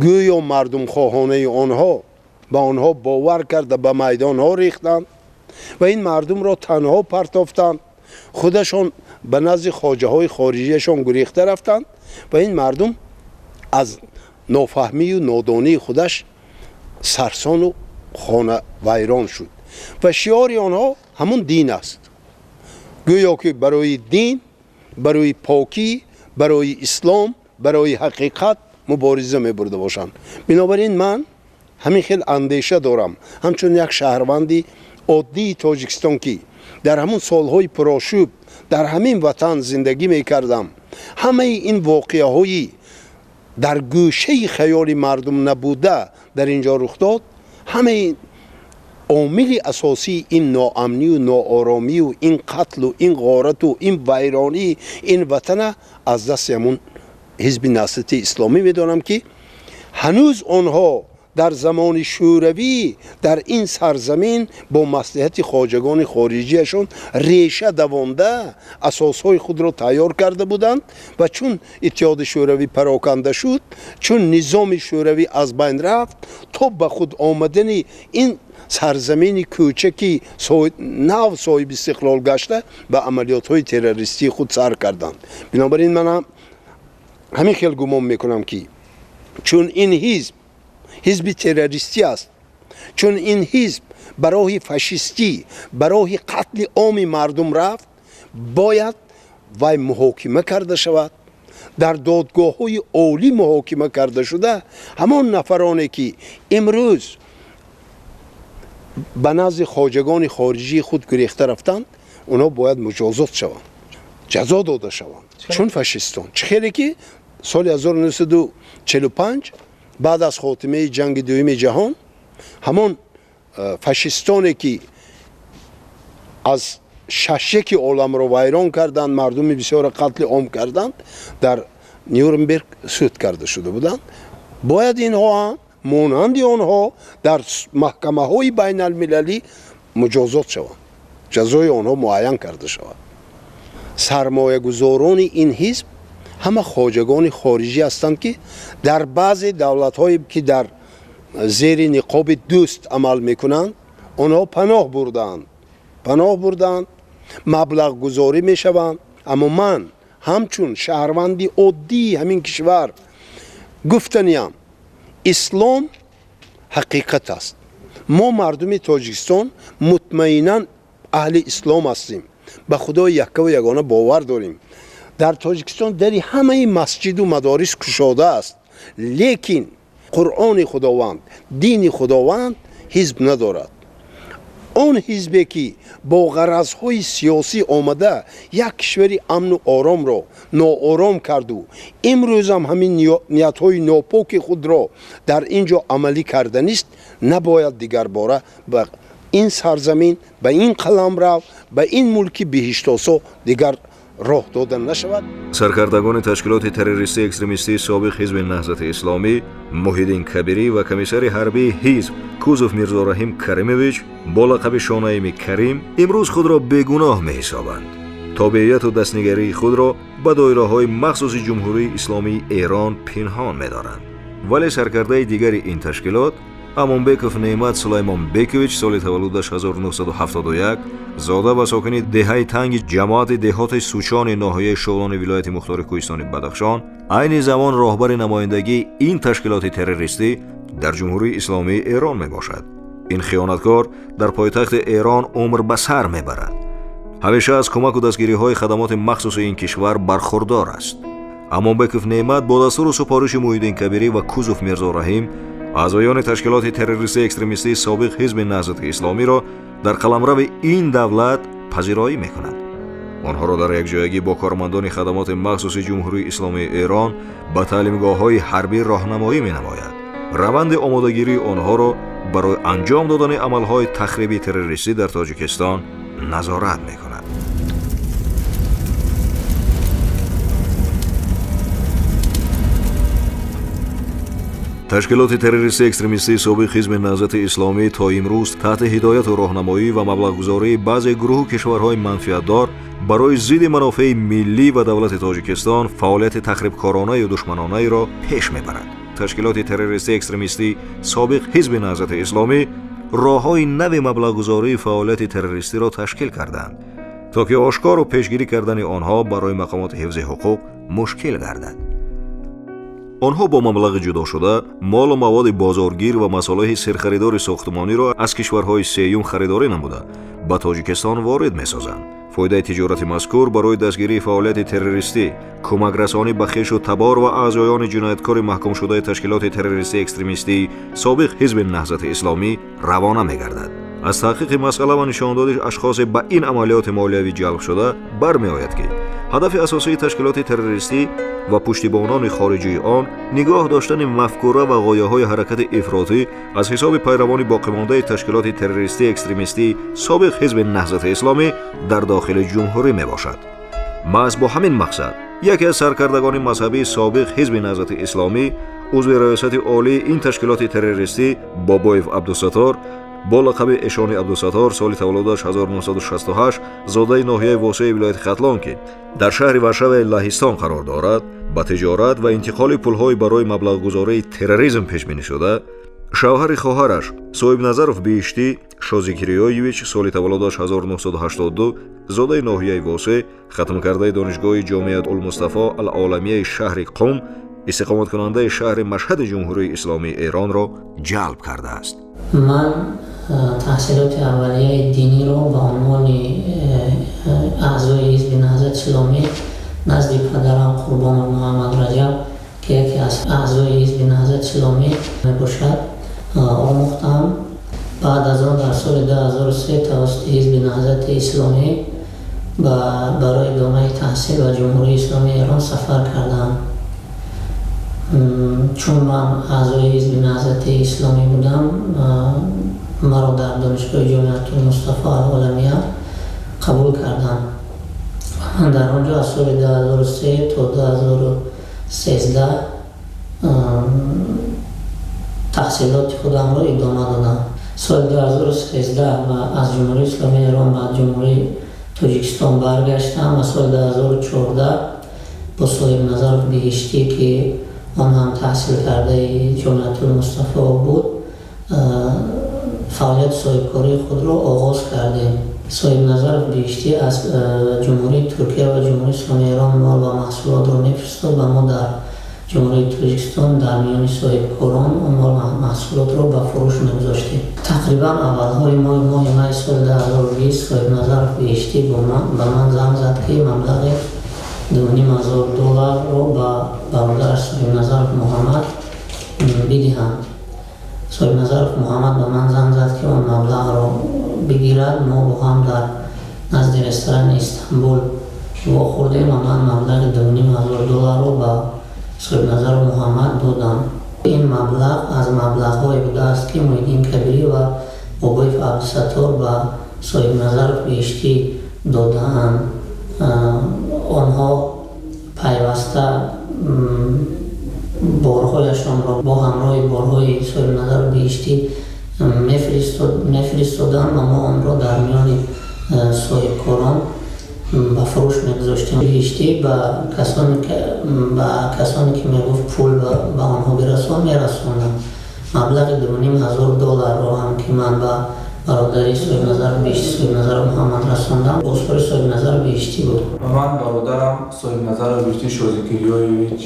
S11: гӯё мардумхоҳонаи онҳо ба онҳо бовар карда ба майдонҳо рехтанд ва ин мардумро танҳо партофтанд. Худашон ба назди хоҷаҳои хориҷиашон гурехта рафтанд ва ин мардум аз нофаҳмию нодонии худаш сарсону хона вайрон шуд ва шиори онҳо ҳамун дин аст. Гӯё ки барои дин, барои покӣ, барои ислом, барои ҳақиқат мубориза мебурда бошанд. Бинобар ин ман ҳамин хел андеша дорам, ҳамчун як шаҳрванди оддии Тоҷикистон, ки дар ҳамун солҳои пурошӯб дар ҳамин ватан зиндагӣ мекардам. Ҳамаи ин воқеаҳои дар гӯшаи хаёли мардум набуда дар ин ҷо рух дод. Ҳамаи омили асосии ин ноамнию нооромию ин қатлу ин ғорату ин вайронии ин ватана аз дасти ҳамун ҳизби Наҳзати Исломӣ медонам, ки ҳанӯз онҳо дар замони шӯравӣ дар ин сарзамин бо маслиҳати хоҷагони хориҷиашон реша давонда асосҳои худро тайёр карда буданд ва чун Иттиҳоди Шӯравӣ пароканда шуд, чун низоми шӯравӣ аз байн рафт, то ба худ омадани ин сарзамини кӯчаки нав соҳиби истиқлол гашта ба амалиётҳои террористии худ сар карданд. Бинобар ин манам ҳамин хел гумон мекунам, ки чун ин ҳизб ҳизби террористӣ аст, чун ин ҳизб ба роҳи фашистӣ, ба роҳи қатли оми мардум рафт, бояд вай муҳокима карда шавад, дар додгоҳҳои олӣ муҳокима карда шуда, ҳамон нафароне ки имрӯз ба назди хоҷагони хориҷии худ гурехта рафтанд, онҳо бояд муҷозот шаванд, ҷазо дода шаванд, чун фашистон. Чӣ хеле ки соли 1945 баъд аз хотимаи ҷанги дуюми ҷаҳон ҳамон фашистоне ки аз шашяки оламро вайрон карданд, мардуми бисёрро қатли ом карданд, дар Нюрнберг суд карда шуда буданд, бояд инҳо ҳам монанди онҳо дар маҳкамаҳои байналмилалӣ муҷозот шаванд, ҷазои онҳо муайян карда шавад. Сармоягузорони ин ҳизб ҳама хоҷагони хориҷӣ ҳастанд, ки дар баъзе давлатҳое ки дар зери ниқоби дӯст амал мекунанд, онҳо паноҳ бурдаанд, маблағгузорӣ мешаванд. Аммо ман ҳамчун шаҳрванди оддии ҳамин кишвар гуфтаниям, ислом ҳақиқат аст. Мо мардуми Тоҷикистон мутмаинан аҳли ислом ҳастем, ба Худои яккаву ягона бовар дорем. Дар Тоҷикистон дари ҳамаи масҷиду мадорис кушода аст, лекин Қуръони Худованд, дини Худованд ҳизб надорад. Он ҳизбе ки бо ғаразҳои сиёсӣ омада як кишвари амну оромро ноором карду имрӯзам ҳамин ниятҳои нопоки худро дар ин ҷо амалӣ карданист, набояд дигарбора ба ин сарзамин, ба ин қаламрав, ба ин мулки биҳиштосо дигар роҳ дода нашавад.
S1: Саркардагони ташкилоти террористии экстремистии собиқ ҳизби Наҳзати Исломӣ Муҳиддин Кабирӣ ва комиссари ҳарбии ҳизб Кузов Мирзораҳим Каримович бо лақаби Шонаими Карим имрӯз худро бегуноҳ меҳисобанд. Тобеияту дастнигарии худро ба доираҳои махсуси Ҷумҳурии Исломии Эрон пинҳон медоранд. Вале саркардаи дигари ин ташкилот Амонбеков Неъмат Сулаймонбекович соли таваллудаш 1971 зода ва сокини деҳаи Танги ҷамоати деҳоти Сучони ноҳияи Шолони вилояти мухтори Кӯҳистони Бадахшон айни замон роҳбари намояндагии ин ташкилоти террористӣ дар Ҷумҳурии Исломии Эрон мебошад. Ин хиёнаткор дар пойтахти Эрон умр ба сар мебарад. Ҳамеша аз кӯмаку дастгириҳои хадамоти махсуси ин кишвар бархурдор аст. Амонбеков Неъмат бо дастуру супориши Муҳиддин Кабирӣ ва Кузов Мирзораҳим аъзоёни ташкилоти террористии экстремистии собиқ ҳизби Наҳзати Исломиро дар қаламрави ин давлат пазироӣ мекунад. Онҳоро дар якҷоягӣ бо кормандони хадамоти махсуси Ҷумҳурии Исломии Эрон ба таълимгоҳҳои ҳарбӣ роҳнамоӣ менамояд. Раванди омодагирии онҳоро барои анҷом додани амалҳои тахриби террористӣ дар Тоҷикистон назорат мекунад. Ташкилоти террористии экстремистии собиқ Ҳизби Наҳзати Исломӣ то имрӯз таҳти ҳидояту роҳнамоӣ ва маблағгузории баъзе гурӯҳу кишварҳои манфиатдор барои зидди манофеи миллӣ ва давлати Тоҷикистон фаъолияти тахрибкоронаю душманонаеро пеш мебарад. Ташкилоти террористии экстремистӣ собиқ Ҳизби Наҳзати Исломӣ роҳҳои нави маблағгузории фаъолияти террористиро ташкил карданд, то ки ошкору пешгирӣ кардани онҳо барои мақомоти ҳифзи ҳуқуқ мушкил гардад. Онҳо бо маблағи ҷудошуда молу маводи бозоргир ва масолеҳи серхаридори сохтмониро аз кишварҳои сеюм харидорӣ намуда ба Тоҷикистон ворид месозанд. Фоидаи тиҷорати мазкур барои дастгирии фаъолияти террористӣ, кӯмакрасонӣ ба хешу табор ва аъзоёни ҷинояткори маҳкумшудаи ташкилоти террористии экстремистии собиқ Ҳизби Наҳзати Исломӣ равона мегардад. Аз таҳқиқи масъала ва нишондоди ашхосе ба ин амалиёти молиявӣ ҷалб шуда бармеояд, ки ҳадафи асосии ташкилоти террористӣ ва пуштибонони хориҷии он нигоҳ доштани мафкура ва ғояҳои ҳаракати ифротӣ аз ҳисоби пайравони боқимондаи ташкилоти террористии экстремистии собиқ Ҳизби Наҳзати Исломӣ дар дохили ҷумҳурӣ мебошад. Маҳз бо ҳамин мақсад яке аз саркардагони мазҳабии собиқ Ҳизби Наҳзати Исломӣ, узви раёсати олии ин ташкилоти террористӣ Бобоев Абдусаттор бо лақаби Эшони Абдусаттор, соли таваллудаш 1968, зодаи ноҳияи Восеи вилояти Хатлон, ки дар шаҳри Варшаваи Лаҳистон қарор дорад, ба тиҷорат ва интиқоли пулҳои барои маблағгузории терроризм пешбинӣ шуда, шавҳари хоҳараш Соҳибназаров Биҳиштӣ Шозикириёевич, соли таваллудаш 1982, зодаи ноҳияи Восе, хатмкардаи донишгоҳи Ҷомиатулмустафо Алоламияи шаҳри Қум, истиқоматкунандаи шаҳри Машҳади Ҷумҳурии Исломии Эронро ҷалб кардааст.
S12: Ман таҳсилоти аввалияи диниро ба унвони аъзои Ҳизби Наҳзати Исломӣ назди падарам Қурбонов Муҳаммад Раҷаб, ки яке аз аъзои Ҳизби Наҳзати Исломӣ мебошад, омӯхтам. Баъд аз он дар соли 2003 тавассути Ҳизби Наҳзати Исломӣ барои идомаи таҳсил ба Ҷумҳурии Исломии Эрон сафар кардам. Чун ман аъзои Ҳизби Наҳзати Исломӣ будам, маро дар донишгоҳи Ҷомиатулмустафо Алоламия қабул карданд. Ман дар он ҷо аз соли 2003 то 2013 таҳсилоти худамро идома додам. Соли 2013 аз Ҷумҳурии Исломии Эрон ба Ҷумҳурии Тоҷикистон баргаштам ва соли 2014 бо Соҳибназаров Биҳиштӣ, ки он ҳам таҳсил кардаи Ҷомиатулмустафо буд, фаъолияти соҳибкории худро оғоз кардем. Соҳибназаров Биҳиштӣ аз Ҷумҳурии Туркия ва Ҷумҳурии Исломии Эрон мол ва маҳсулотро мефиристод ва мо дар Ҷумҳурии Тоҷикистон дар миёни соҳибкорон мол ва маҳсулотро ба фурӯш мегузоштем. Тақрибан аввалҳои моҳи майи соли 2020 Соҳибназаров Биҳиштӣ ба ман занг зад, ки маблағи 2,5 ҳазор долларро ба бародараш Соҳибназаров Муҳаммад бидиҳанд. Соҳибназаров Муҳаммад ба ман занг зад, ки он маблағро бигирад. Мо бо ҳам дар назди ресторани Истанбул вохӯрдем ва ман маблағи 2,5 ҳазор долларро ба Соҳибназаров Муҳаммад додам. Ин маблағ аз маблағҳое будааст, ки Муҳиддин Кабирӣ ва Бобоев Абдусаттор ба Соҳибназаров Биҳиштӣ додаанд. Онҳо пайваста борҳояшонро бо ҳамроҳи борҳои Соҳибназаров Биҳиштӣ мефиристоданд ва мо онро дар миёни соҳибкорон ба фурӯш мегузоштем. Биҳиштӣ ба касоне ки мегуфт пул ба онҳо бирасон, мерасонданд. Маблағи 2,5 ҳазор долларро ҳам, ки ман ба бародари Соҳибназаров Биҳиштӣ Соҳибназаров Муҳаммад расондам, бозхӯри Соҳибназаров Биҳиштӣ буд.
S13: Ба ман бародарам Соҳибназаров Биҳиштӣ Шозикириёевич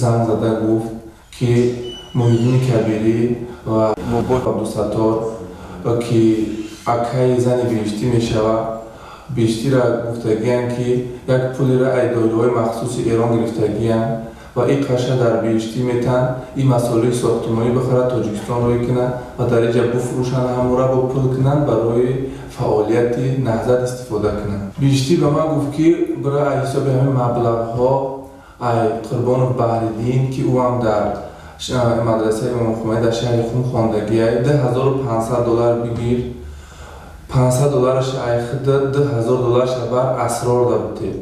S13: занг зада гуфт, ки Муҳиддини Кабирӣ ва Бобоев Абдусаттор, ки акаи зани Биҳиштӣ мешавад, Биҳиштиро гуфтагиянд, ки як пулеро ай доираҳои махсуси Эрон гирифтагиянд ва ин қаша дар Биҳиштӣ метаҳанд, ин масолеҳи сохтмонӣ бихарад, Тоҷикистон рӯй кунад ва дар инҷа буфурӯшанд, ҳамора бо пул кунанд, барои фаъолияти наҳзат истифода кунанд. Биҳиштӣ ба ман гуфт, ки бира ай ҳисоби ҳамин маблағҳо ай Қурбонов Баҳриддин, ки ӯ ҳам дар мадрасаи Имом Хумайнӣ дар шаҳри Хум хондагиай, 2500 доллар бигир, 500 доллараш ай худа, 2000 доллараш бар Асрор да бутед.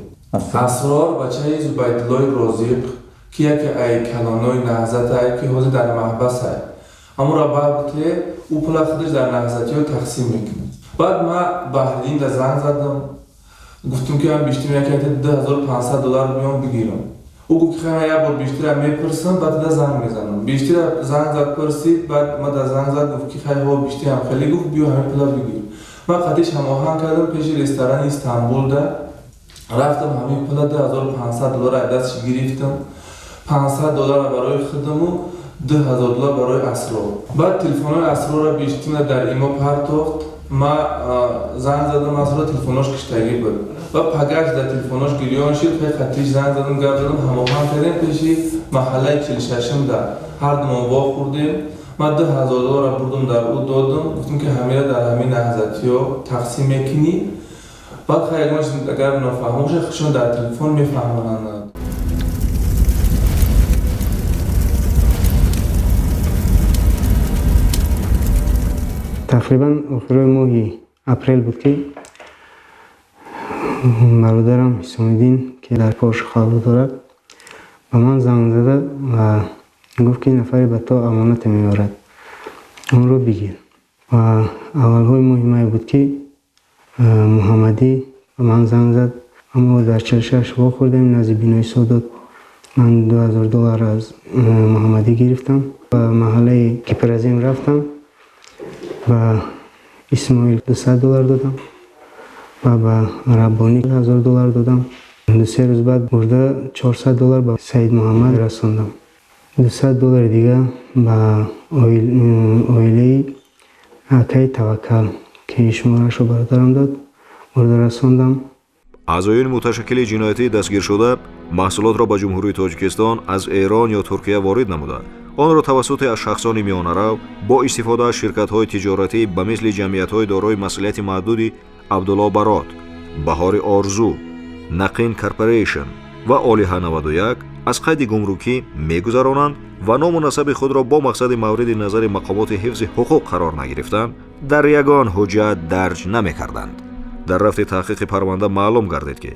S13: Асрор бачаи Зубайдуллои Розиқ, Ки яке ай калонои наҳзатае, ки ҳозир дар маҳбасае, ҳамонро бабте, ӯ пула худаш дар наҳзатиҳо тақсим мекунад. Баъд ман Баҳриддинда занг задам, гуфтум, ки ман биштим яке 2500 доллар биём бигирам. Ӯ гуфт, ки хай, як бор биштира мепурсам, баъд да занг мезанам. Биштира занг зад, пурсид, баъд ма да занг зад, гуфт, ки хай, ҳо, биштиам хеле гуфт, биё ҳамин пула бигир. Ман қатиш ҳамоҳанг кардам, пеши ресторани Истанбулда рафтам, ҳамин пула 2500 доллар аз дастш гирифтам, 500 доллара барои худаму 2000 доллар барои Асрор. Баъд телефонҳои Асрорро биштина дар имо партохт. Ма занг задам Асрор, телефонош киштагӣ буд ва пагаш дар телефонош гирён шид. Хай, қатиш занг задам, гап задам, ҳамоҳанг кардем, пеши маҳаллаи 46-да ҳардумон вохӯрдем. Ман 2000 долларро бурдум, дар ӯ додам, гуфтам, ки ҳамира дар ҳамин наҳзатиҳо тақсим мекунӣ. Баъд хай, ягон чиз агар нофаҳмо бошад, худшон дар телефон мефаҳмонанд.
S9: Тақрибан охирои моҳи апрел буд, ки бародарам Ҳисомиддин, ки дар Порш қарор дорад, ба ман занг зада ва гуфт, ки нафаре ба то амонате меорад, онро бигир. Ва аввалҳои моҳи май буд, ки Муҳаммадӣ ба ман занг зад. Аммо дар 46 вохӯрдем, назди бинои Содот. Ман 2000 доллар аз Муҳаммадӣ гирифтам, ба маҳаллаи Кипразим рафтам, ба Исмоил 200 доллар додам ва ба Раббонӣ 1000 доллар додам. 2-3 рӯз баъд бурда 400 доллар ба Саид Муҳаммад расондам. 200 доллари дига ба оилаи акаи Таваккал, ки шумораашро бародарам дод, бурда расондам.
S1: Аъзоёни муташаккили ҷиноятии дастгиршуда маҳсулотро ба Ҷумҳурии Тоҷикистон аз Эрон ё Туркия ворид намуда, онро тавассути аз шахсони миёнарав бо истифода аз ширкатҳои тиҷоратӣ ба мисли ҷамъиятҳои дорои масъулияти маҳдуди Абдулло Барот, Баҳори Орзу, Нақин Корпорейшн ва Олиҳа 91 аз қайди гумрукӣ мегузаронанд ва ному насаби худро бо мақсади мавриди назари мақомоти ҳифзи ҳуқуқ қарор нагирифтан дар ягон ҳуҷҷат дарҷ намекарданд. Дар рафти таҳқиқи парванда маълум гардид, ки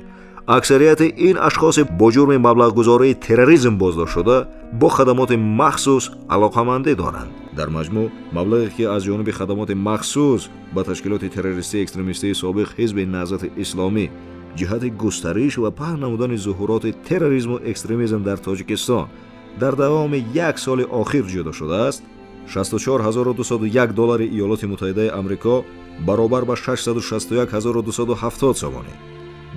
S1: аксарияти ин ашхоси бо ҷурми маблағгузории терроризм боздоштшуда бо хадамоти махсус алоқамандӣ доранд. Дар маҷмӯъ, маблағе, ки аз ҷониби хадамоти махсус ба ташкилоти террористии экстремистии собиқ Ҳизби Наҳзати Исломӣ ҷиҳати густариш ва паҳн намудани зуҳуроти терроризму экстремизм дар Тоҷикистон дар давоми як соли охир ҷудо шудааст, 64 201 доллари Иёлоти Муттаҳидаи Амрико баробар ба 661 270 сомонӣ,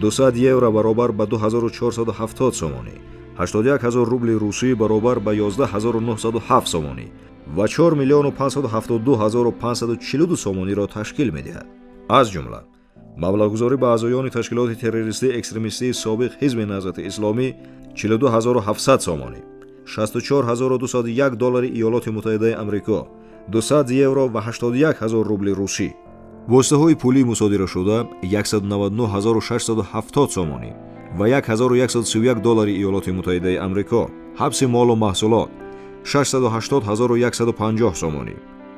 S1: 200 евро баробар ба 2470 сомонӣ, 81 ҳазор рубли русӣ баробар ба 11 907 сомонӣ ва 4 миллиону 572 ҳазору 542 сомониро ташкил медиҳад. Аз ҷумла маблағгузорӣ ба аъзоёни ташкилоти террористии экстремистии собиқ Ҳизби Наҳзати Исломӣ 42 700 сомонӣ, 64 201 доллари Иёлоти Муттаҳидаи Амрико, 200 евро ва 81 ҳазор рубли русӣ. Воситаҳои пулии мусодирашуда 199 670 сомонӣ ва 1131 доллари Иёлоти Муттаҳидаи Амрико, ҳабси молу маҳсулот 680 150 сомонӣ,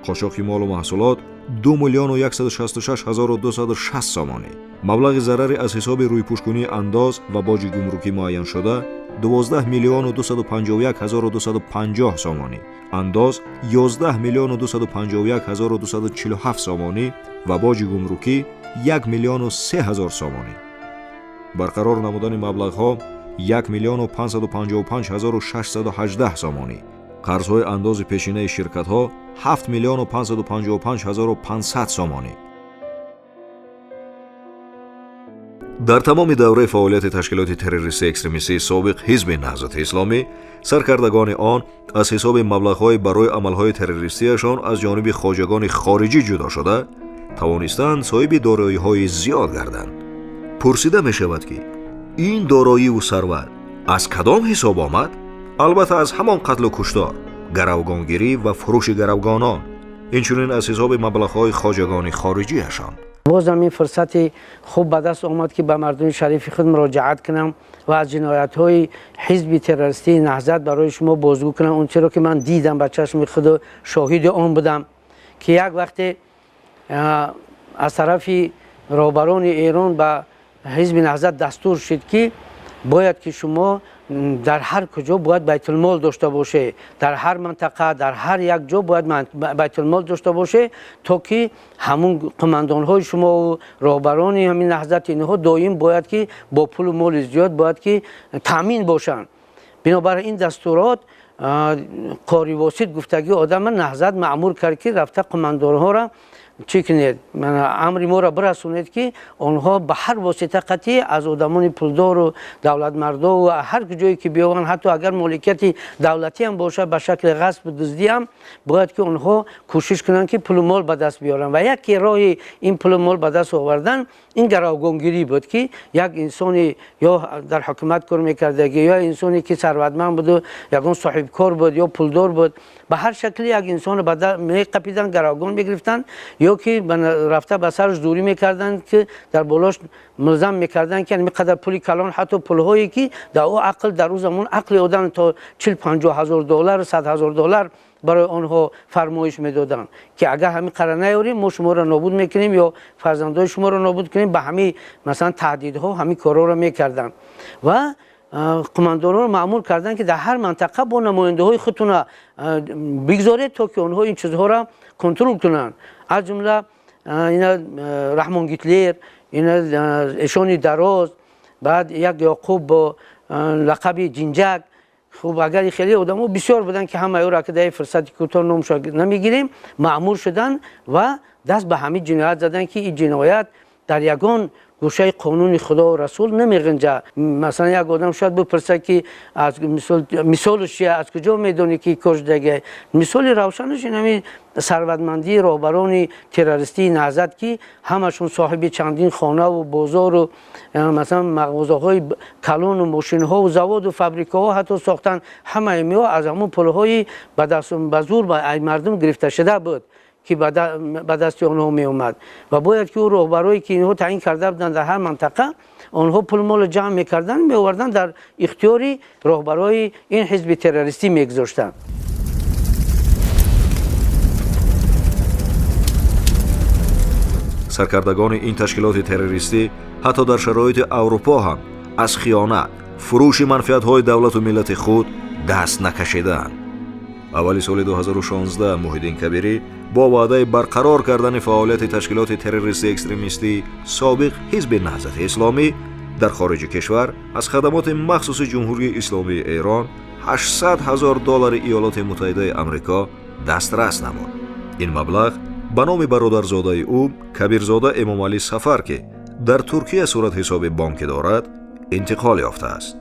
S1: қочоқи молу маҳсулот 2 миллиону 166 260 сомонӣ, маблағи зарари аз ҳисоби рӯйпӯшкунии андоз ва боҷи гумрукӣ муайяншуда 12 миллиону 251 250 сомонӣ, андоз 11 миллиону 251 247 сомонӣ ва боҷи гумрукӣ 1 миллиону 3 ҳазор сомонӣ, барқарор намудани маблағҳо 1 миллиону 555 618 сомонӣ, қарзҳои андози пешинаи ширкатҳо 7 миллиону 555 500 сомонӣ. Дар тамоми давраи фаъолияти ташкилоти террористии экстремистии собиқ Ҳизби Наҳзати Исломӣ саркардагони он аз ҳисоби маблағҳои барои амалҳои террористиашон аз ҷониби хоҷагони хориҷӣ ҷудо шуда тавонистанд соҳиби дороиҳои зиёд гарданд. Пурсида мешавад, ки ин дороиву сарват аз кадом ҳисоб омад? Албатта, аз ҳамон қатлу куштор, гаравгонгирӣ ва фурӯши гаравгонон, инчунин аз ҳисоби маблағҳои хоҷагони хориҷиашон.
S5: Бозам ин фурсати хуб ба даст омад, ки ба мардуми шарифи худ муроҷиат кунам ва аз ҷиноятҳои ҳизби террористии Наҳзат барои шумо бозгӯ кунам, он чиро ки ман дидам ба чашми худу шоҳиди он будам, ки як вақте аз тарафи роҳбарони Эрон ба ҳизби Наҳзат дастур шуд, ки бояд ки шумо Дар ҳар куҷо бояд байтулмол дошта боше, дар ҳар минтақа, дар ҳар як ҷо бояд байтулмол дошта боше, то ки ҳамун қумандонҳои шумо ва роҳбарони ҳамин наҳзат инҳо доим бояд ки бо пулу моли зиёд бояд ки таъмин бошанд. Бинобар ин дастурот қори восит гуфтагӣ одама наҳзат маъмур кард, ки рафта қумандонҳоро чӣ кунед, амри моро бирасонед, ки онҳо ба ҳар восита қатъӣ аз одамони пулдору давлатмардову ҳар ҷое ки биёванд, ҳатто агар моликияти давлатӣ ҳам бошад, ба шакли ғасбу дуздӣ ҳам бояд ки онҳо кӯшиш кунанд, ки пулу мол ба даст биёранд. Ва яке роҳи ин пулу мол ба даст овардан ин гаравгонгирӣ буд, ки як инсони ё дар ҳукумат кор мекардагӣ, ё инсоне ки сарватманд буду ягон соҳибкор буд ё пулдор буд, ба ҳар шакли як инсонро меқапиданд, гаравгон мегирифтанд, ё ки рафта ба сараш дурӣ мекарданд, ки дар болош мулзам мекарданд, ки қадар пули калон, ҳатто пулҳое ки дар ӯ ақл, дар ӯ замон ақли одам то 40-50 ҳазор доллар, 100 ҳазор доллар барои онҳо фармоиш медоданд, ки агар ҳамин қара наёрем, мо шуморо нобуд мекунем ё фарзандои шуморо нобуд кунем. Ба ҳамин масалан таҳдидҳо ҳамин корҳоро мекарданд ва қумандонҳоро маъмур карданд, ки дар ҳар минтақа бо намояндаҳои худтона бигзоред, то ки онҳо ин чизҳоро контрол кунанд. Аз ҷумла ина Раҳмон Гитлер, ина Эшони Дароз, баъд як Яқуб бо лақаби Ҷинҷак. Хуб, агар хеле одамо бисёр буданд, ки ҳамаи ӯро ки дар фурсати кӯтоҳ номшо намегирем, маъмур шуданд ва даст ба ҳамин ҷиноят заданд, ки ин ҷиноят дар ягон гӯшаи қонуни Худо ва Расул намеғинҷад. Масалан, як одам шояд бипурсад, ки аз мисолаш чия, аз куҷо медонӣ, ки кор шудагӣ? Мисоли равшанаш ин ҳамин сарватмандии роҳбарони террористии наҳзат, ки ҳамашон соҳиби чандин хонаву бозору масалан мағозаҳои калону мошинҳову заводу фабрикаҳо ҳатто сохтанд. Ҳамаи мео аз ҳамон пулҳои ба зур ба мардум гирифта шуда буд, ки ба дасти онҳо меомад. Ва бояд ки ӯ роҳбарое ки инҳо таъин карда буданд дар ҳар минтақа, онҳо пулмолро ҷамъ мекарданд, меоварданд, дар ихтиёри роҳбарои ин ҳизби террористӣ мегузоштанд.
S1: Саркардагони ин ташкилоти террористӣ ҳатто дар шароити Аврупо ҳам аз хиёнат, фурӯши манфиатҳои давлату миллати худ даст накашидаанд. Аввали соли 2016 Муҳиддин Кабирӣ бо ваъдаи барқарор кардани фаъолияти ташкилоти террористии экстремистии собиқ ҳизби Наҳзати Исломӣ дар хориҷи кишвар аз хадамоти махсуси Ҷумҳурии Исломии Эрон 800 ҳазор доллари Иёлоти Муттаҳидаи Амрико дастрас намуд. Ин маблағ ба номи бародарзодаи ӯ Кабирзода Эмомалӣ Сафар, ки дар Туркия суратҳисоби бонкӣ дорад, интиқол ёфтааст.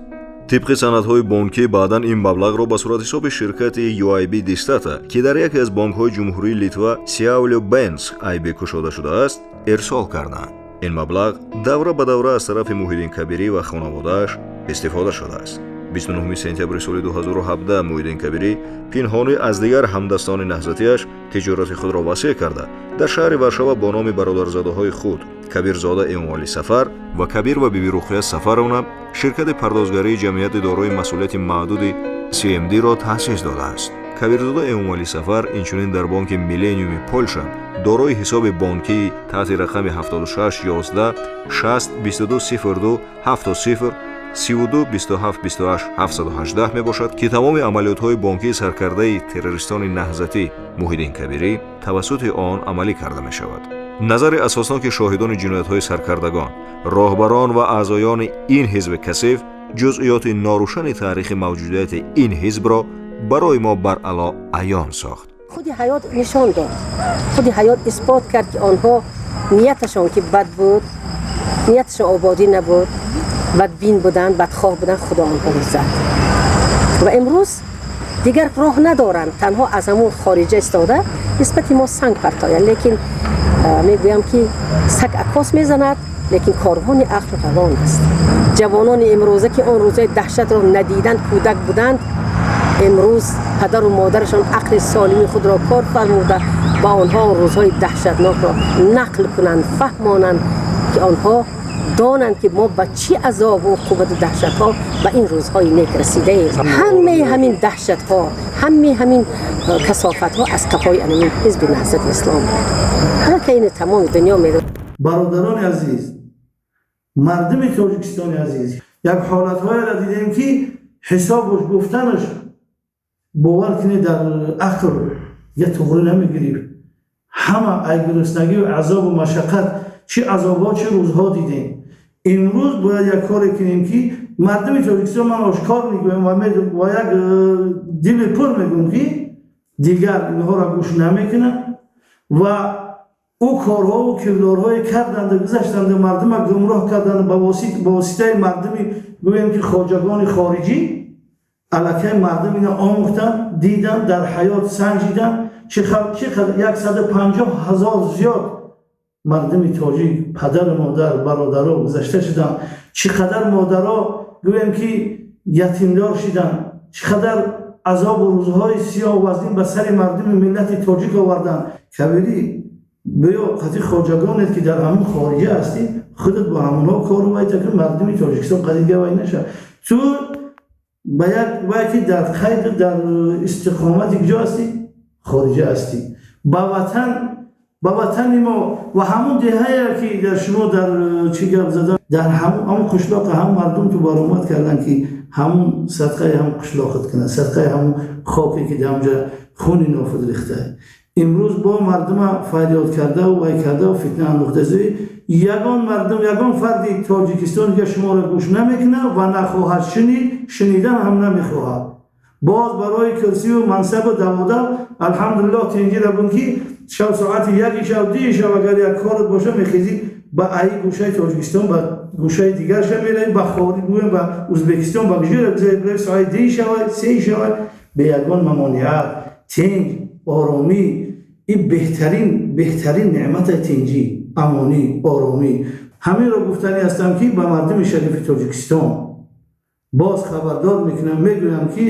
S1: Тибқи санадҳои бонкӣ баъдан ин маблағро ба суратҳисоби ширкати UIB Дистата, ки дар яке аз бонкҳои Ҷумҳурии Литва Сиаулю Бенс IB кушода шудааст, ирсол карданд. Ин маблағ давра ба давра аз тарафи Муҳиддин Кабирӣ ва хонаводааш истифода шудааст. 29 сентябри соли 2017 Муҳиддин Кабирӣ пинҳонӣ аз дигар ҳамдастони наҳзатиаш тиҷорати худро васеъ карда, дар шаҳри Варшава бо номи бародарзодаҳои худ Кабирзода Эмомалӣ Сафар ва Кабир ва Бибируқия Сафаровна ширкати пардозгарии ҷамъияти дорои масъулияти маҳдуди CMD-ро таъсис додааст. Кабирзода Эмомалӣ Сафар инчунин дар бонки Миллениуми Полша дорои ҳисоби бонкии таҳти рақами 76 11 60 22 02 70 32 27 28 718 мебошад, ки тамоми амалиётҳои бонкии саркардаи террористони наҳзатӣ Муҳиддин Кабирӣ тавассути он амалӣ карда мешавад. Назари асосноки шоҳидони ҷиноятҳои саркардагон, роҳбарон ва аъзоёни ин ҳизби касиф ҷузъиёти норӯшани таърихи мавҷудияти ин ҳизбро барои мо баръало аён сохт.
S14: Худи ҳаёт нишон дод, худи ҳаёт исбот кард, ки онҳо нияташон ки бад буд, нияташон ободӣ набуд, бадбин буданд, бадхоҳ буданд, Худо онҳоро зад. Ва имрӯз дигар роҳ надоранд, танҳо аз ҳамон хориҷа истода нисбати мо санг партоянд. Лекин мегӯям, ки саг акос мезанад, лекин корвони ақл равон аст. Ҷавонони имрӯза, ки он рӯзҳои даҳшатро надиданд, кӯдак буданд, имрӯз падару модарашон ақли солими худро кор фармуда ба онҳо он рӯзҳои даҳшатнокро нақл кунанд, фаҳмонанд, ки онҳо донанд, ки мо ба чӣ азобу уқубату даҳшатҳо ба ин рӯзҳои нек расидаем. Ҳамаи ҳамин даҳшатҳо, ҳамаи ҳамин касофатҳо аз қафои анамин ҳизби Наҳзати Ислом буд. Ҳама ки ин тамоми дунё медонад.
S15: Бародарони азиз, мардуми Тоҷикистони азиз, як ҳолатҳоеро дидем, ки Ҳисобаш гуфтанаш бовар кунед дар ақл я туғри намегирифт. Ҳама ай гуруснагӣ ва азобу машаққат чӣ азобҳо чӣ рӯзҳо дидем. Имрӯз бояд як коре кунем ки мардуми Тоҷикистон ман ошкор мегӯям ва як дили пур мегӯям ки дигар инҳоро гӯш намекунанд ва ӯ корҳову кирдорҳое карданд гузаштанд мардума гумроҳ карданд ба воситаи мардуми гӯем ки хоҷагони хориҷӣ аллакай мардум ина омӯхтанд, диданд, дар ҳаёт санҷиданд. Чӣ 150 000 зиёд мардуми тоҷик падару модар бародаро гузашта шуданд. Чӣ қадар модаро гӯем ки ятимдор шуданд, чӣ қадар азобу рӯзҳои сиёҳ вазнин ба сари мардуми миллати тоҷик оварданд. Кабирӣ биё қати хоҷагонет ки дар ҳамун хориҷа ҳастӣ, худат бо ҳамонҳо кору вайта ки мардуми Тоҷикистон қадига вай нашавад. Ту ба як вай ки дар қайду дар истиқомати куҷо ҳастӣ? Хориҷа ҳастӣ. Ба ватани мо ва ҳамун деҳае ки дар шумо дар чӣ гап зада дар ҳамун қишлоқ ҳам мардум ту баромад карданд ки ҳамун садқаи ҳамун қишлоқат кунанд, садқаи ҳамун хоке ки дар ҳамҷа хуни нофуд рехта. Имрӯз бо мардума фарёд кардаву вай кардаву фитна андохта зӯи ягон мардум ягон фарди Тоҷикистон дига шуморо гӯш намекунад ва нахоҳад шунид, шунидан ҳам намехоҳад. Боз барои курсиву мансабу даводав алҳамдулиллоҳ тинҷира бун ки шав соати яки шав дии шав агар як корат боша мехезӣ ба аи гӯшаи Тоҷикистон ба гӯшаи дигарша меравӣ, ба хориҷ гӯем ба Ӯзбекистон ба куҷоро гузарӣ, соати дии шава сеи шава бе ягон мамониат. Тинҷ, оромӣ ин беҳтарин неъмати тинҷӣ, амонӣ, оромӣ. Ҳаминро гуфтанӣ ҳастам ки ба мардуми шарифи Тоҷикистон боз хабардор мекунам, мегӯям ки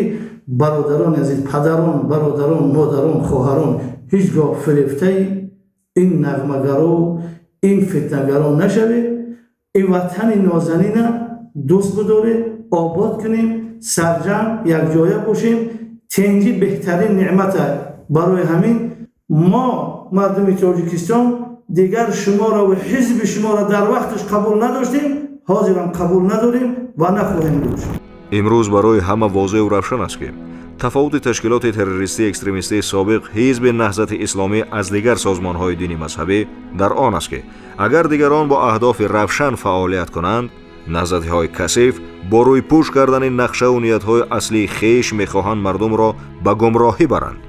S15: бародарони азиз, падарон, бародарон, модарон, хоҳарон, ҳеҷ гоҳ фирефтаи ин нағмагаро, ин фитнагаро нашавед. Ин ватани нозанина дӯст бидоред, обод кунем, сарҷамъ якҷоя бошем. Тинҷӣ беҳтарин неъмат аст. Барои ҳамин мо мардуми Тоҷикистон дигар шуморо ва ҳизби шуморо дар вақташ қабул надоштем, ҳозирам қабул надорем ва нахоҳем дошт.
S1: Имрӯз барои ҳама возеҳу равшан аст ки тафовути ташкилоти террористии экстремистии собиқ ҳизби Наҳзати Исломӣ аз дигар созмонҳои дини мазҳабӣ дар он аст ки агар дигарон бо аҳдофи равшан фаъолият кунанд, наҳзатиҳои касиф бо рӯйпӯш кардани нақшаву ниятҳои аслии хеш мехоҳанд мардумро ба гумроҳӣ баранд.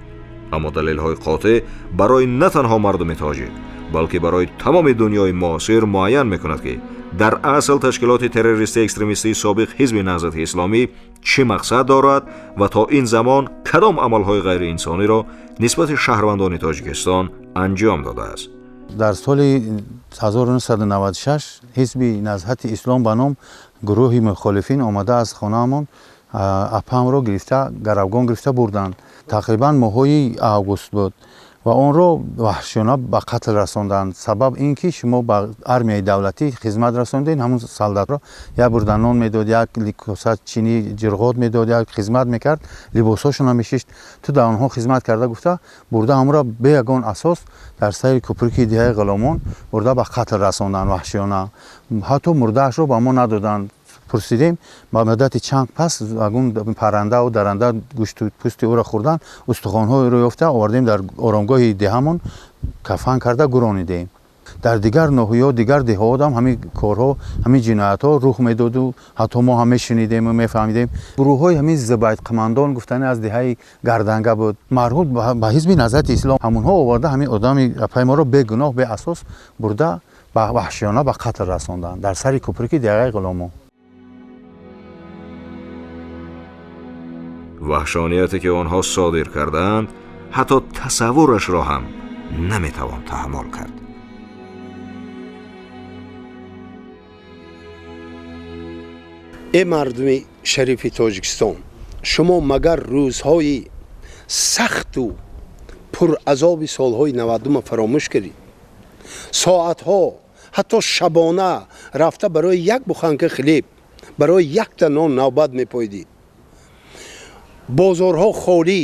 S1: Аммо далелҳои қотеъ барои на танҳо мардуми тоҷик, балки барои тамоми дунёи муосир муайян мекунад ки дар асл ташкилоти террористии экстремистии собиқ ҳизби Наҳзати Исломӣ чӣ мақсад дорад ва то ин замон кадом амалҳои ғайриинсониро нисбати шаҳрвандони Тоҷикистон анҷом додааст.
S16: Дар соли 1996 ҳизби Наҳзати Ислом ба ном гурӯҳи мухолифин омада аз хонаамон апамро гирифта, гаравгон гирифта бурданд. Тақрибан моҳҳои август буд ва онро ваҳшиёна ба қатл расонданд. Сабаб ин ки шумо ба армияи давлатӣ хизмат расондед, ҳамун солдатро як бурда нон медод, як коса чини ҷирғот медод, як хизмат мекард, либосҳошонро мешишт. Ту дар онҳо хизмат карда гуфта бурда ҳамонро бе ягон асос дар сари кӯпруки деҳаи Ғуломон бурда ба қатл расонданд ваҳшиёна. Ҳатто мурдаашро ба мо надоданд. Пурсидем, ба муддати чанд пас агун паррандаву даранда гӯшту пӯсти ӯро хӯрдан, устухонҳоеро ёфта овардем дар оромгоҳи деҳамон кафан карда гуронидем. Дар дигар ноҳияҳо, дигар деҳаҳо ҳамин корҳо, ҳамин ҷиноятҳо рух медоду ҳатто мо ҳам мешунидему мефаҳмидем. Гурӯҳҳои ҳамин зубайдқамандон гуфтани аз деҳаи Гарданга буд, марҳут ба ҳизби Наҳзати Ислом. Ҳамонҳо оварда ҳамин одами апаи моро бегуноҳ, беасос бурда ба ваҳшиёна ба қатл расонданд дар сари кӯпруки деҳаи Ғуломон.
S1: Ваҳшонияте ки онҳо содир кардаанд, ҳатто тасаввурашро ҳам наметавон таҳаммул кард.
S11: Э мардуми шарифи Тоҷикистон, шумо магар рӯзҳои сахту пуразоби солҳои 90 фаромӯш кардед? Соатҳо, ҳатто шабона рафта барои як буханка хлеб, барои якта нон навбат мепоидед. Бозорҳо холӣ,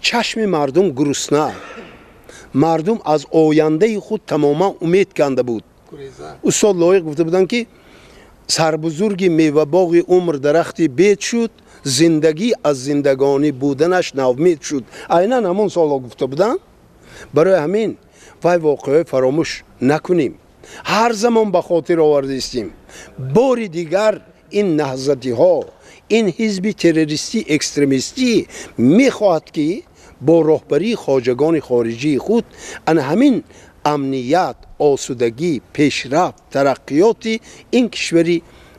S11: чашми мардум гурусна, мардум аз ояндаи худ тамоман умед канда буд. Устод Лоиқ гуфта буданд ки сарбузурги мевабоғи умр дарахти бед шуд, Зиндагӣ аз зиндагонӣ буданаш навмид шуд. Айнан ҳамон солҳо гуфта буданд. Барои ҳамин вай воқеаҳои фаромӯш накунем, ҳар замон ба хотир овардаистем. Бори дигар ин наҳзатиҳо, ин ҳизби террористӣ экстремистӣ мехоҳад, ки бо роҳбарии хоҷагони хориҷии худ ана ҳамин амният, осудагӣ, пешрафт, тараққиёти ин кишвари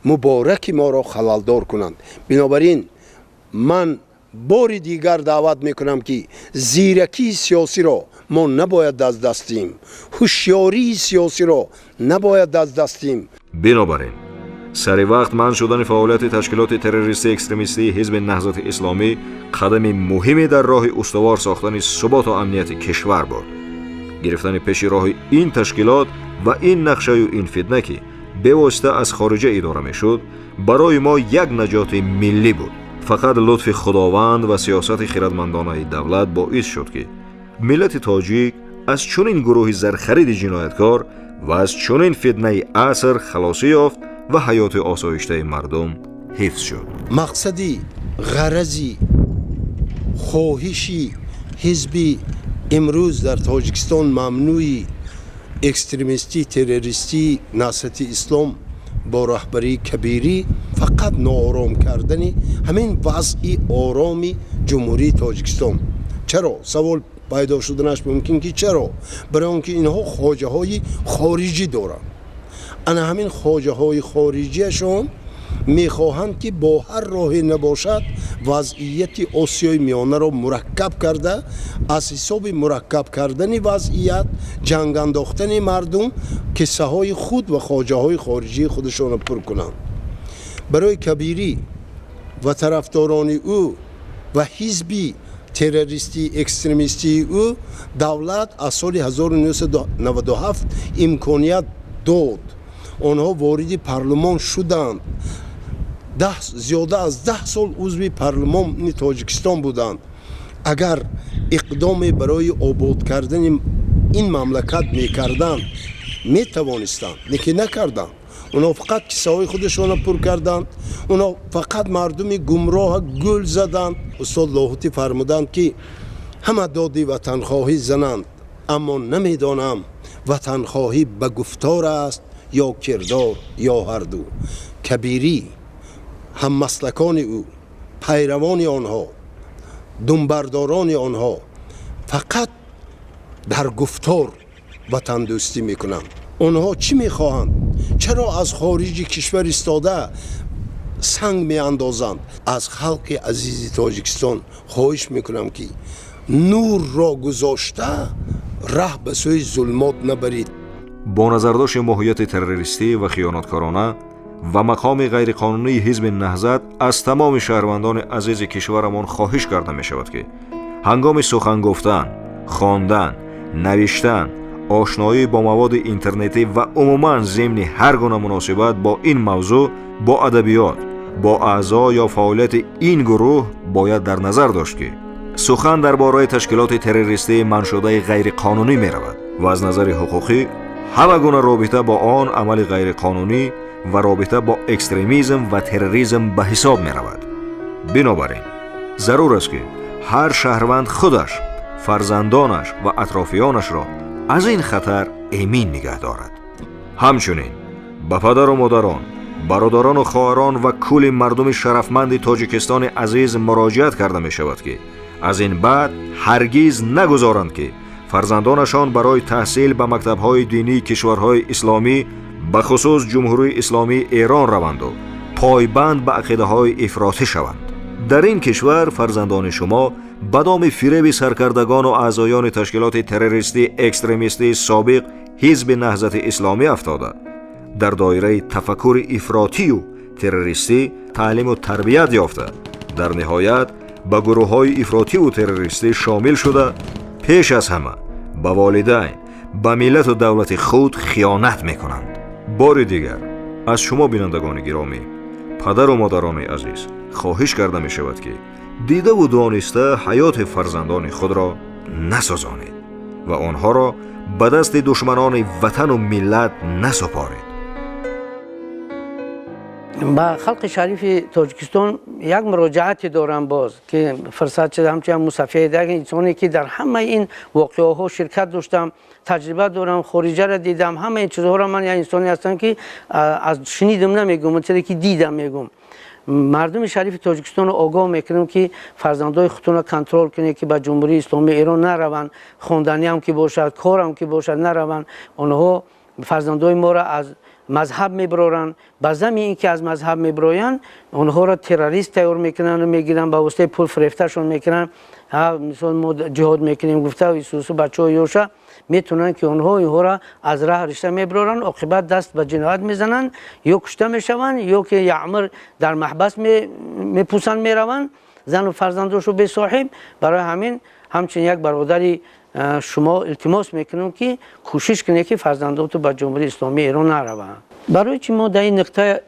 S11: мубораки моро халалдор кунанд. Бинобар ин ман бори дигар даъват мекунам, ки зиракии сиёсиро мо набояд аз даст диҳем, ҳушёрии сиёсиро набояд аз даст диҳем.
S1: Бинобар ин сари вақт манъ шудани фаъолияти ташкилоти террористии экстремистии Ҳизби Наҳзати Исломӣ қадами муҳиме дар роҳи устувор сохтани суботу амнияти кишвар буд. Гирифтани пеши роҳи ин ташкилот ва ин нақшаю ин фитна, ки бевосита аз хориҷа идора мешуд, барои мо як наҷоти миллӣ буд. Фақат лутфи Худованд ва сиёсати хирадмандонаи давлат боис шуд, ки миллати тоҷик аз чунин гурӯҳи зархариди ҷинояткор ва аз чунин фитнаи аср халосӣ ёфт ва ҳаёти осоиштаи мардум ҳифз шуд.
S11: Мақсади ғарази хоҳиши ҳизби имрӯз дар Тоҷикистон мамнӯи экстремистӣ террористӣ Наҳзати Ислом бо раҳбарии Кабирӣ фақат ноором кардани ҳамин вазъи ороми Ҷумҳурии Тоҷикистон. Чаро? Савол пайдо шуданаш мумкин, ки чаро? Барои он ки инҳо хоҷаҳои хориҷӣ доранд. Ана ҳамин хоҷаҳои хориҷиашон мехоҳанд, ки бо ҳар роҳе набошад вазъияти Осиёи Миёнаро мураккаб карда, аз ҳисоби мураккаб кардани вазъият, ҷанг андохтани мардум, киссаҳои худ ва хоҷаҳои хориҷии худашонро пур кунанд. Барои Кабирӣ ва тарафдорони ӯ ва ҳизби террористӣ экстремистии ӯ давлат аз соли 1997 имконият дод, онҳо вориди парлумон шуданд, зиёда аз 10 сол узви парлумони Тоҷикистон буданд. Агар иқдоме барои обод кардани ин мамлакат мекарданд, метавонистанд, лекин накарданд. Онҳо фақат киссаҳои худашонро пур карданд, онҳо фақат мардуми гумроҳа гул заданд. Устод Лоҳутӣ фармуданд, ки ҳама доди ватанхоҳӣ зананд, аммо намедонам ватанхоҳӣ ба гуфтор аст ё кирдор ё ҳарду. Кабирӣ, ҳаммаслакони ӯ, пайравони онҳо, думбардорони онҳо фақат дар гуфтор ватандӯстӣ мекунанд. Онҳо чӣ мехоҳанд? Чаро аз хориҷи кишвар истода санг меандозанд? Аз халқи азизи Тоҷикистон хоҳиш мекунам, ки нурро гузошта раҳ ба сӯи зулмот набарид.
S1: Бо назардошти моҳияти террористӣ ва хиёнаткорона ва мақоми ғайриқонунии Ҳизби Наҳзат аз тамоми шаҳрвандони азизи кишварамон хоҳиш карда мешавад, ки ҳангоми сухан гуфтан, хондан, навиштан, ошноӣ бо маводи интернетӣ ва умуман зимни ҳар гуна муносибат бо ин мавзӯъ, бо адабиёт, бо аъзо ё фаъолияти ин гурӯҳ бояд дар назар дошт, ки сухан дар бораи ташкилоти террористии манъшудаи ғайриқонунӣ меравад ва аз назари ҳуқуқӣ ҳама гуна робита бо он амали ғайриқонунӣ ва робита бо экстремизм ва терроризм ба ҳисоб меравад. Бинобар ин зарур аст, ки ҳар шаҳрванд худаш, фарзандонаш ва атрофиёнашро аз ин хатар эмин нигаҳ дорад. Ҳамчунин ба падару модарон, бародарону хоҳарон ва кулли мардуми шарафманди Тоҷикистони азиз муроҷиат карда мешавад, ки аз ин баъд ҳаргиз нагузоранд, ки фарзандонашон барои таҳсил ба мактабҳои динии кишварҳои исломӣ, бахусус Ҷумҳурии Исломии Эрон раванду пойбанд ба ақидаҳои ифротӣ шаванд. Дар ин кишвар фарзандони шумо ба доми фиреби саркардагону аъзоёни ташкилоти террористӣ экстремистии собиқ Ҳизби Наҳзати Исломӣ афтода, дар доираи тафаккури ифротию террористӣ таълиму тарбият ёфта, дар ниҳоят ба гурӯҳҳои ифротиву террористӣ шомил шуда, пеш аз ҳама ба волидайн, ба миллату давлати худ хиёнат мекунанд. Бори дигар аз шумо, бинандагони гиромӣ, падару модарони азиз, хоҳиш карда мешавад, ки дидаву дониста ҳаёти фарзандони худро насозонед ва онҳоро ба дасти душманони ватану миллат насупоред.
S5: Ба халқи шарифи Тоҷикистон як муроҷиате дорам боз, ки фурсат шуда, ҳамчун мусафед, як инсоне ки дар ҳамаи ин воқеаҳо ширкат доштам, таҷриба дорам, хориҷаро дидам, ҳамаи ин чизҳоро ман як инсоне ҳастам ки аз шунидам намегӯм, чизе ки дидам мегӯм. Мардуми шарифи Тоҷикистонро огоҳ мекунем, ки фарзандои худтонро контрол кунед, ки ба Ҷумҳурии Исломии Эрон нараванд, хонданиам ки бошад, корам ки бошад, нараванд. Онҳо фарзандои моро аз мазҳаб мебароранд. Ба зами ин ки аз мазҳаб мебароянд, онҳоро террорист тайёр мекунанд, мегиранд, ба воситаи пул фирефташон мекунанд. Мисол мо ҷиҳод мекунем гуфта, исусу бачаҳои ёша метавонанд ки онҳо инҳоро аз раҳ ришта мебароранд, оқибат даст ба ҷиноят мезананд, ё кушта мешаванд, ё ки яъмр дар маҳбас мепӯсанд, мераванд, зану фарзандошу бесоҳиб. Барои ҳамин ҳамчунин як бародари шумо илтимос мекунам, ки кӯшиш кунед, ки фарзандоту ба Ҷумҳурии Исломии Эрон нараванд. Барои чи мо дар ин нуқта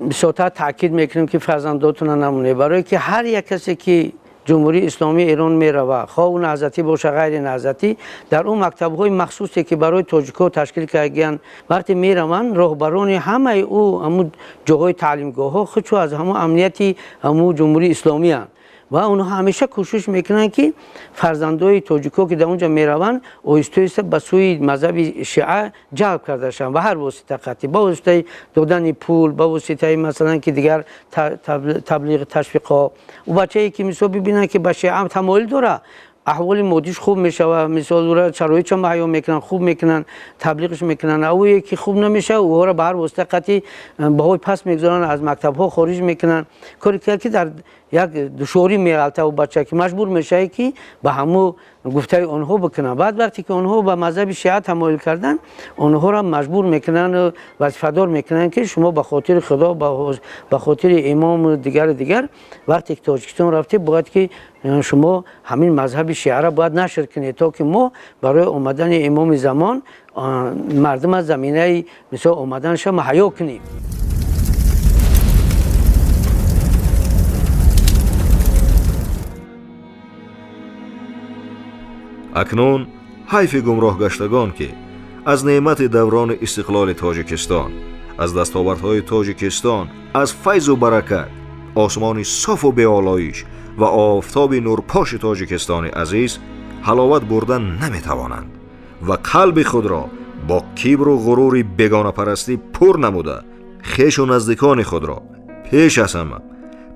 S5: бисёртар таъкид мекунем, ки фарзандотуна намонед? Барое ки ҳар як касе ки Ҷумҳурии Исломии Эрон мерава, хоҳ ӯ наҳзатӣ боша, ғайри наҳзатӣ, дар он мактабҳои махсусе ки барои тоҷикҳо ташкил кардагиянд, вақте мераванд, роҳбарони ҳамаи ӯ ҳамун ҷоҳои таълимгоҳҳо худшо аз ҳамун амнияти ҳамун Ҷумҳурии Исломиянд ва онҳо ҳамеша кӯшиш мекунанд, ки фарзандои тоҷикҳо ки дар онҷа мераванд, оҳиста оҳиста ба сӯи мазҳаби шиа ҷалб карда шаванд, ба ҳар восита қатъӣ, ба воситаи додани пул, ба воситаи масалан ки дигар таблиғ, ташвиқҳо. Ӯ бачае ки мисол бибинанд, ки ба шиа тамоил дорад, аҳволи моддиш хуб мешавад, мисол ӯра шароитшо муҳайё мекунанд, хуб мекунанд, таблиғш мекунанд. Ӯе ки хуб намешавад, ӯҳоро ба ҳар восита қатъӣ баҳои паст мегузоранд, аз мактабҳо хориҷ мекунанд. Коре ки дар як душворӣ меғалта, ӯ бача ки маҷбур мешавад, ки ба ҳамун гуфтаи онҳо бикунанд. Баъд вақте ки онҳо ба мазҳаби шиа тамоил карданд, онҳоро маҷбур мекунанд, вазифадор мекунанд, ки шумо ба хотири Худо, ба хотири имому дигару дигар, вақте ки Тоҷикистон рафтед, бояд ки шумо ҳамин мазҳаби шиаро бояд нашр кунед, то ки мо барои омадани имоми замон мардум аз заминаи мисол омаданашро муҳайё кунем.
S1: Акнун ҳайфи гумроҳгаштагон, ки аз неъмати даврони истиқлоли Тоҷикистон, аз дастовардҳои Тоҷикистон, аз файзу баракат, осмони софу беолоиш ва офтоби нурпоши Тоҷикистони азиз ҳаловат бурда наметавонанд ва қалби худро бо кибру ғурури бегонапарастӣ пур намуда, хешу наздикони худро, пеш аз ҳама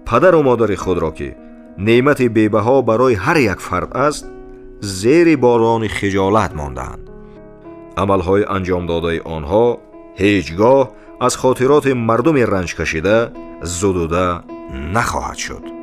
S1: падару модари худро, ки неъмати бебаҳо барои ҳар як фард аст, зери борони хиҷолат мондаанд. Амалҳои анҷомдодаи онҳо ҳеҷ гоҳ аз хотироти мардуми ранҷкашида зудуда нахоҳад шуд.